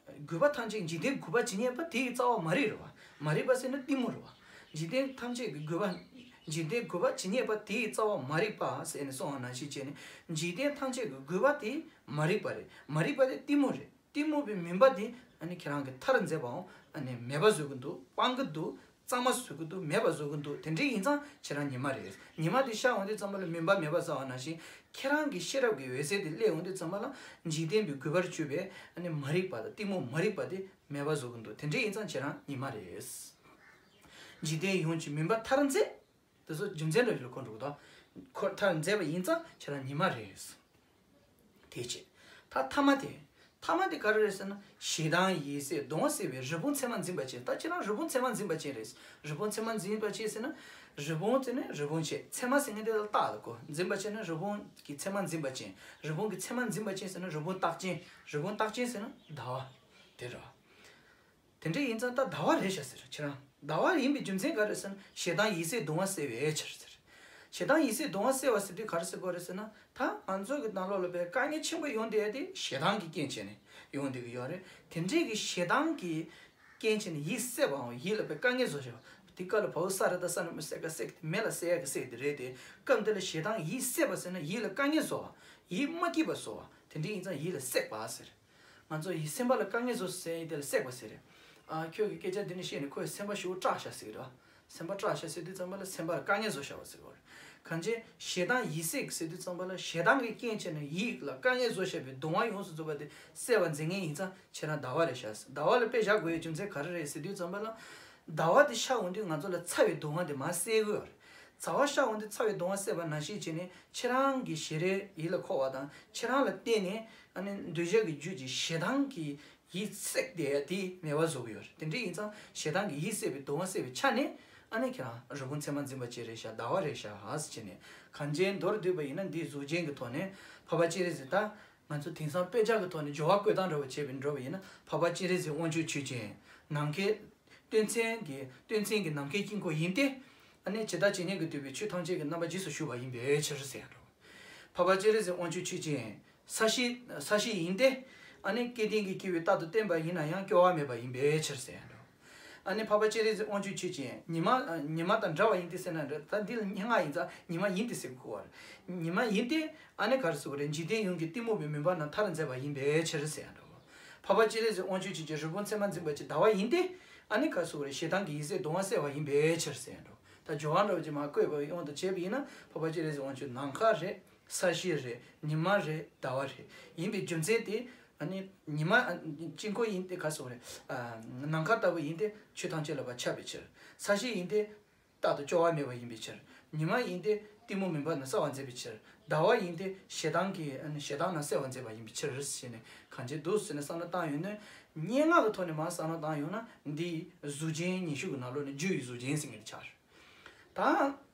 རྒུད་པ་ཐམས་ཅད། འཇིག་རྟེན་རྒུད་པ་ཇི་སྙེད་པ། དེ་ཡི་རྩ་བ་མ་རིག་རེད་བ། མ་རིག་པ་ཟེར་ན་གཏི་མུག་རེད་བ། འཇིག་རྟེན་ཐམས་ཅད་ཀྱི་རྒུད་པ། འཇིག་རྟེན་རྒུད་པ་ཇི་སྙེད་པ། དེ་ཡི་རྩ་བ་མ་རིག་པ་ཟེར་ནས་གསུངས་པ་ནང་བཞིན་བྱས་ནས། འཇིག་རྟེན་ཐམས་ཅད་ཀྱི་རྒུད་པ་དེ་མ་རིག་པ་རེད། མ་རིག་པ་དེ་གཏི་མུག་རེད། གཏི་མུག་པའི་མུན་པ་དེ་ཨ་ནི་ཁྱེད་རང་གིས་མཐར་མཛད་པའམ། ཨ་ནི་མེད་པ་བཟོ་གི་འདུག། སྤང་གི་འདུག། གཙང་མ་བཟོ་གི་འདུག། མེད་པ་བཟོ་གི་འདུག། དེ་འདྲ་ཡིན་ཙང་ཁྱེད་རང་ཉི་མ་རེད། ཉི་མ་དེ་ཤར་འོང་དུས་ཙམ་པ་ལ་མུན་པ་མེད་པ་ཟེར་བ་ནང་བཞིན། ཁྱེད་རང་གི་ཤེས་རབ་ཀྱི་འོད་ཟེར་དེ་སླེབས་འོང་དུས་ཙམ་པ་ལ། འཇིག་རྟེན་པའི་རྒུད་པར་གྱུར་པའི་ཨ་ནི་མ་རིག་པ་དང་གཏི་མུག་མ་རིག་པ་དེ་མེད་པ་བཟོ་གི་འདུག། དེ་འདྲ་ཡིན་ཙང་ཁྱེད་རང་ཉི་མ་རེད། འཇིག་རྟེན་ཡོངས་ཀྱི་མུན་པ་མཐར་མཛད། དེ་ཚོ་རྒྱུ་མཚན་འདྲ་ཞིག་ལ་གོ་འགྲོ་གི་འདུག། ཁོ་མཐར་མཛད་པ་ཡིན་ཙང་ཁྱེད་རང་ཉི་མ་རེད། དེ་བྱས། ད་ཐ་མ་དེ། ཐ་མ་དེ་ག་རེ་རེད་ཟེར་ན། ཞེ་སྡང་ཡིད་སེལ་གདུང་བ་སེལ་བའི་རི་བོང་མཚན་མ་འཛིན་པ་ཅན། ད་ཁྱེད་རང་རི་བོང་མཚན་མ་འཛིན་པ་ཅན་རེད། རི་བོང་མཚན་མ་འཛིན་པ་ཅན་ཟེར་ན། རི་བོང་ཟེར་ན་རི་བོང་བྱས། མཚན་མ་ཟེར་མཁན་དེ་ལ་རྟགས་ལ་གོ། འཛིན་པ་ཅན་ནི་རི་བོང་གི་མཚན་མ་འཛིན་པ་ཅན། རི་བོང་གི་མཚན་མ་འཛིན་པ་ཅན་ཟེར་ན་རི་བོང་རྟགས་ཅན། རི་བོང་རྟགས་ཅན་ཟེར་ན་ཟླ་བ་དེ་རེད། དེ་འདྲ་ཡིན་ཙང་ད་ཟླ་བ་རེད་ཤག་ཟེར། ཁྱེད་རང་ཟླ་བ་ཡིན་པའི་རྒྱུ་མཚན་ག་རེ་ཟེར་ན། ཞེ་སྡང་ཡིད་སེམས་གདུང་བ་སེལ་བའི་ཕྱིར་ཟེར། ཞེ་སྡང་ཡིད་སེམས་གདུང་བ་སེལ་བ་ཟེར་དུས་ག་རེ་ཟེར་དགོས་རེད་ཟེར་ན། ད་ང་ཚོ་གི་ནང་ལོགས་ལ་བས་དཀའ་ངལ་ཆེན་པོ་ཡོང་བསྡད་ཡ་དེ་ཞེ་སྡང་གི་རྐྱེན་བྱས་ནས་ཡོང་བསྡད་ཀྱི་ཡོད་རེད། དེ་འདྲའི་གི་ཞེ་སྡང་གི་རྐྱེན་བྱས་ནས་ཡིད་སྲེག་པའམ་ཡིད་ལ་བས་དཀའ་ངལ་བཟོ་བྱ་བ་དེ། ག་ལ་བའུ་ས་ར་ད་ས་ན་མི་སྲེག་ག་སྲེག་དེ་མེ་ལ་སྲེག་ཡ་གི་སྲེག་དེ་རེད་དེ། སྐབས་འདི་ལ་ཞེ་སྡང་ཡིད་སྲེག་པ་ཟེར་ན་ཡིད་ལ་དཀའ་ངལ་བཟོ་བ། ཡིད་མ་སྐྱིད་པ་བཟོ་བ། དེ་འདྲ་ཡིན་ཙང་ཡིད་ལ་སྲེག་པ་ཟེར། ང་ཚོ་ཡི་སེམས་པ་ལ་དཀའ་ངལ་བཟོ་ཟེར་ཡིན་དེ་ལ་སྲེག་པ་ཟེར་རེད། ཨ། ཁྱོད་ཀྱི་སྐད་ཆ་འདི་ནས་བཤད་ནས་ཁོའི་སེམས་པ་ཞེ་པོ་སྐྲག་ཤག་ཟེར་གི་རེད་བ། སེམས་པ་སྐྲག་ཤག་ཟེར་དུས་ཙམ་པ་ལ་སེམས་པ་ལ་དཀའ་ངལ་བཟོ་ཤག་པ་ཟེར་གི་རེད། གང་ཅི་ཞེ་སྡང་ཡིད་སྲེག་ཟེར་དུས་ཙམ་པ་ལ་ཞེ་སྡང་གི་རྐྱེན་བྱས་ནས་ཡིད་ལ་དཀའ་ངལ་བཟོ་བཞག་པའི་གདུང་བ་ཡོངས་སུ་རྫོགས་པ་དེ་སེལ་བར་མཛད་མཁན་ཡིན་ཙང་ཁྱེད་རང་ཟླ་བ་རེད་ཤག། ཟླ་བ་ལ་དཔེ་བཞག་དགོས་ཡའི་རྒྱུ་མཚན་ག་རེ་རེད་ཟེར་དུས་ཙམ་པ་ལ། ཟླ་བ་དེ་ཤར་འོང་དུས་ང་ཚོ་ལ་ཚ་བའི་གདུང་བ་དེ་མར་སེལ་གི་ཡོད་རེད། ཟླ་བ་ཤར་འོང་དུས་ཚ་བའི་གདུང་བ་སེལ་བ་ནང་བཞིན་བྱས་ནས་ཁྱེད་རང་གི་ཞལ་རས་ཡིད་ལ་འཁོར་བ་དང་ཁྱེད་རང་ལ་བརྟེན་ནས་ཨ་ནི་འདོད་ཆགས་ཀྱི་རྒྱུད་ཀྱི་ཞེ་སྡང་གི་ཡིད་སྲེག་བསྡད་ཡ་དེ་མེད་པ་བཟོ་གི་ཡོད་རེད། དེ་འདྲ་ཡིན་ཙང་ཞེ་སྡང་གི་ཡིད་སྲེག་པའི་གདུང་བ་སེལ་བའི་ཆ་ནས་ཨ་ནི་ཁྱེད་རང་རི་བོང་མཚན་མ་འཛིན་པ་ཅིག་རེད་ཤག། ཟླ་བ་རེད་ཤག་ཟེར་བྱས་ནས་གང་ཅིའི་མདོར་བསྡུས་པ་ཡིན་ན་འདིའི་གཟུགས་ཅན་གྱི་ཐོག་ནས་འཕགས་པ་སྤྱན་རས་གཟིགས་ད། ང་ཚོ་དེང་སང་དཔེ་ཆ་གི་ཐོག་ནས་སྦྱོར་བ་བཀོད་སྟངས་འདྲ་བོ་བྱས་པའི་འགྲོ་བ་ཡིན་ན། འཕགས་པ་སྤྱན་རས་གཟིགས་དབང་ཕྱུག་ཆོས་ཅན། ནམ་མཁའི་སྟོན་མཚན་གྱི་སྟོན་མཚན་གྱི་ནམ་མཁའི་དཀྱིལ་འཁོར་ཡིན་ཏེ། ཨ་ནི་ཇི་ལྟར་ཇི་སྙེད་ཀྱིས་བསྡུས་པའི་ཆོས་ཐམས་ཅད་ཀྱི་རྣམ་པར་རྗེས་སུ་ཞུགས་པ་ཡིན་པའི་ཕྱིར་ཟེར་ཡ་འགྲོ། འཕགས་པ་སྤྱན་རས་གཟིགས་དབང་ཕྱུག་ཆོས་ཅན། ས་གཞི་ས་གཞི་ཡིན་ཏེ། ཨ་ནི་སྐལ་ལྡན་གྱི་སྐྱེ་བོས་རྟག་ཏུ་བསྟེན་པ་ཡིན་ན་ཡང་སྐྱོ་བ་མེད་པ་ཡིན་པའི་ཕྱིར་ཟེར་ཡ་འགྲོ། ཨ་ནི་འཕགས་པ་སྤྱན་རས་གཟིགས་དབང་ཕྱུག་ཆོས་ཅན། ཉི་མ་ཉི་མ་དང་འདྲ་བ་ཡིན་ཏེ་ཟེར་ན་འདྲ། ད་འདི་ལ་སྙན་ངག་ཡིན་ཙང་ཉི་མ་ཡིན་ཏེ་ཟེར་དགོས་པ་རེད། ཉི་མ་ཡིན་ཏེ། ཨ་ནི་ག་རེ་ཟེར་དགོས་རེད། འཇིག་རྟེན་ཡོངས་ཀྱི་གཏི་མུག་པའི་མུན་པ་རྣམས་ཐར་མཛད་པ་ཡིན་པའི་ཕྱིར་ཟེར་ཡ་འགྲོ། འཕགས་པ་སྤྱན་རས་གཟིགས་དབང་ཕྱུག་ཆོས་ཅན། རི་བོང་མཚན་མ་འཛིན་པ་ཅིག་ཟླ་བ་ཡིན་ཏེ། ཨ་ནི་ག་རེ་ཟེར་དགོས་རེད། ཞེ་སྡང་གི་ཡིད་སྲེག་གདུང་བ་སེལ་བ་ཡིན་པའི་ཕྱིར་ཟེར་ཡ་འགྲོ། ད་སྦྱོར་བ་འདྲ་བོ་ཅིག་མར་བཀོད་པའི་དབང་དུ་བྱས་པ་ཡིན་ན། འཕགས་པ་སྤྱན་རས་གཟིགས་དབང་ཕྱུག་ནམ་མཁའ་རེད། ས་གཞི་རེད། ཉི་མ་རེད། ཟླ་བ་རེད། ཡིན་པའི་རྒྱུ་མཚན་དེ། ཨ་ནི་ཉི་མ་ཨ་དཀྱིལ་འཁོར་ཡིན་ཏེ་ག་རེ་ཟེར་དགོས་རེད། ཨ། ནམ་མཁའ་ལྟ་བུ་ཡིན་ཏེ་ཆོས་ཐམས་ཅད་ལ་ཕར་ཁྱབ་པའི་ཕྱིར། ས་གཞི་ཡིན་ཏེ་རྟག་ཏུ་སྐྱོ་བ་མེད་པ་ཡིན་པའི་ཕྱིར། ཉི་མ་ཡིན་ཏེ་གཏི་མུག་མུན་པ་རྣམས་སེལ་བར་མཛད་པའི་ཕྱིར། ཟླ་བ་ཡིན་ཏེ་ཞེ་སྡང་གི་ཨ་ནི་ཞེ་སྡང་རྣམས་སེལ་བར་མཛད་པ་ཡིན་པའི་ཕྱིར་ཞེས་ནས་གང་ཅི་འདུག་ཟེར་ནས་བསམ་བློ་བཏང་ཡོང་ན། སྙན་ངག་གི་ཐོག་ནས་མར་བསམ་བློ་བཏང་ཡོང་ན་འདི་གཟུགས་ཅན་ཉི་ཤུ་གི་ནང་ལོགས་ནས་རྒྱུ་ཡི་གཟུགས་ཅན་ཟེར་མཁན་དེ་ཆགས་རེད། ད།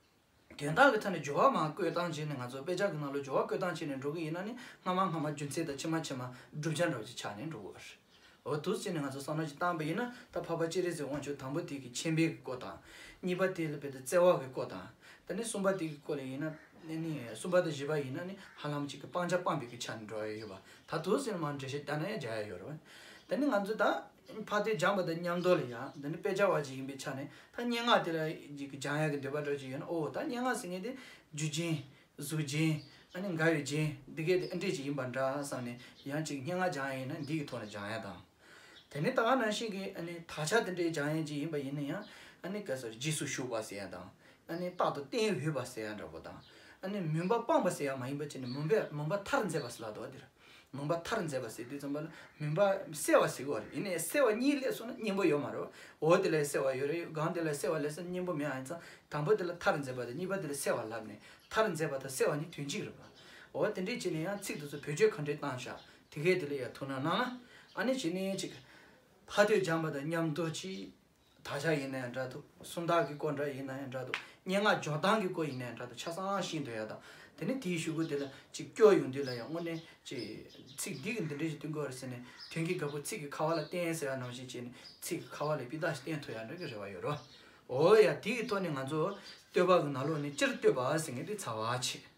དོན་དག་གི་ཐད་ནས་སྦྱོར་བ་མར་བཀོད་སྟངས་བྱས་ནས། ང་ཚོ་དཔེ་ཆ་གི་ནང་ལ་སྦྱོར་བ་བཀོད་སྟངས་བྱས་ནས་འགྲོ་གི་ཡིན་ན་ནི། སྔ་མ་སྔ་མ་རྒྱུ་མཚན་དང་། ཕྱི་མ་ཕྱི་མ་བསྒྲུབ་བྱ་འདྲ་བོ་ཅིག་ཆགས་ནས་འགྲོ་གི་ཡོད་རེད། འོ་འདུག་ཟེར་ནས་ང་ཚོ་བསམ་བློ་ཅིག་བཏང་པ་ཡིན་ན། ད་འཕགས་པ་སྤྱན་རས་གཟིགས་དབང་ཕྱུག་དང་པོ་དེ་གི་མཁྱེན་པའི་གི་སྐོར་དང་། གཉིས་པ་དེ་ལ་བར་དུ་བརྩེ་བ་གི་སྐོར་དང་། ད་ནི་གསུམ་པ་དེ་གི་སྐོར་ལ་ཡིན་ན། ནི་ནི་གསུམ་པ་དང་བཞི་པ་ཡིན་ན་ནི་ཧ་ལམ་ཅིག་གི་སྤང་བྱ་སྤངས་པའི་གི་ཆ་ནས་འགྲོ་ཡ་ཡོད་པ། ད་འདུག་ཟེར་ནས་མར་འགྲེལ་བཤད་བརྒྱབ་ན་ཡང་རྒྱག་ཡ་ཡོད་རེད་བ། ད་ནི་ང་ཚོ་ད་ཕ་དོན་སྦྱངས་པ་དང་མཉམ་དུ་ལ་ཡ། ད་ནི་དཔེ་ཆ་བ་ཅིག་ཡིན་པའི་ཆ་ནས་ད་སྙན་ངག་དེ་ལ་ཅིག་སྦྱང་ཡ་གི་འདོད་པ་འདྲ་ཅིག་ཡོད་ན། ཨོ་ད་སྙན་ངག་ཟེར་མཁན་དེ་རྒྱུ་ཅན། གཟུགས་ཅན། ཨ་ནི་འགའ་ཡོད་ཅན། འདི་གས་དེ་ཨ་འདྲས་ཅིག་ཡིན་པ་འདྲ་བསམ་ནས། ཡང་ཅིག་སྙན་ངག་སྦྱང་ཡ་ཡིན་ན་འདི་གི་ཐོག་ནས་སྦྱང་ཡ་དང་། དེ་ནས་ད་ག་ནང་བཞིན་གྱི་ཨ་ནི་དག་ཆ་དེ་འདྲའི་སྦྱང་ཡ་ཅིག་ཡིན་པ་ཡིན་ན་ཡང་། ཨ་ནི་ག་ཟེར། རྗེས་སུ་ཞུགས་པ་ཟེར་ཡ་དང་། ཨ་ནི་རྟག་ཏུ་བརྟེན་འོས་པ་ཟེར་ཡ་འདྲ་པོ་དང་། ཨ་ནི་མུན་པ་སྤངས་པ་ཟེར་ཡ་མ་ཡིན་པ་བྱས་ནས་མུན་པས་མུན་པ་མཐར་མཛད་པ་ཟེར་ལབ་འདུག་བ། དེ་ལ་མུན་པ་མཐར་མཛད་པ་ཟེར་དུས་ཙམ་པ་ལ་མུན་པ་སེལ་བ་ཟེར་གྱི་ཡོད་རེད། ཡིན་ནའི་སེལ་བ་གཉིས་སླེབས་སོང་ན་སྙིང་པོ་ཡོད་མ་རེད། འོ་དེ་ལ་སེལ་བ་ཡོད་རེད། གང་དེ་ལ་སེལ་བ་སླེབས་སོང་ན་སྙིང་པོ་མེད་ཨ། ཡིན་ཙང་དང་པོ་དེ་ལ་མཐར་མཛད་པ་དང་། གཉིས་པ་དེ་ལ་སེལ་བ་ལབ་ནས། མཐར་མཛད་པ་དང་སེལ་བ་གཉིས་དོན་གཅིག་རེད་པ། འོ་དེ་འདྲས་བྱས་ནས་ཡང་ཚིག་དེ་ཚོ་བེད་སྤྱོད་ག་འདྲས་བཏང་བཞག། དེ་གས་དེ་ལ་ཡང་ཐུགས་སྣང་གནང་ན། ཨ་ནི་བྱས་ནས་ཅིག་ཕ་དོན་སྦྱངས་པ་དང་མཉམ་དུ་ཅིག་དག་ཆ་ཡིན་ན་ཡང་འདྲ་འདུག། སུམ་རྟགས་ཀྱི་སྐོར་འདྲ་ཡིན་ན་ཡང་འདྲ་འདུག། སྙན་ངག་སྦྱོང་སྟངས་ཀྱི་སྐོར་ཡིན་ན་ཡང་འདྲ་འདུག། ཆ་ཚང་ཤེས་འདོད་ཡ་དང་། དེ་ནས་དེའི་གཞུག་གུ་དེ་ལ་ཅིག་སྐྱོར་ཡོང་དུས་ལ་ཡང་དངོས་གནས་ཅིག་ཚིག་འདི་གི་འདི་འདྲ་ཞིག་སྟོན་དགོས་རེད་ཟེར་ནས། དོན་གྱི་རྒད་པོ་ཚིག་གི་ཁ་བ་ལ་བསྟན་ཟེར་བ་ནང་བཞིན་བྱས་ནས་ཚིག་གི་ཁ་བ་ལ་དཔེ་རྟགས་ཤིག་བསྟན་ཐུབ་ཡ་འདྲ་གི་རེ་བ་ཡོད་རེད། འོ་ཡ། དེ་གི་ཐོག་ནས་ང་ཚོ་བསྟོད་པ་གི་ནང་ལོགས་ནས་སྤྱིར་བསྟོད་པ་ཟེར་མཁན་དེ་ཚར་བ་བྱས།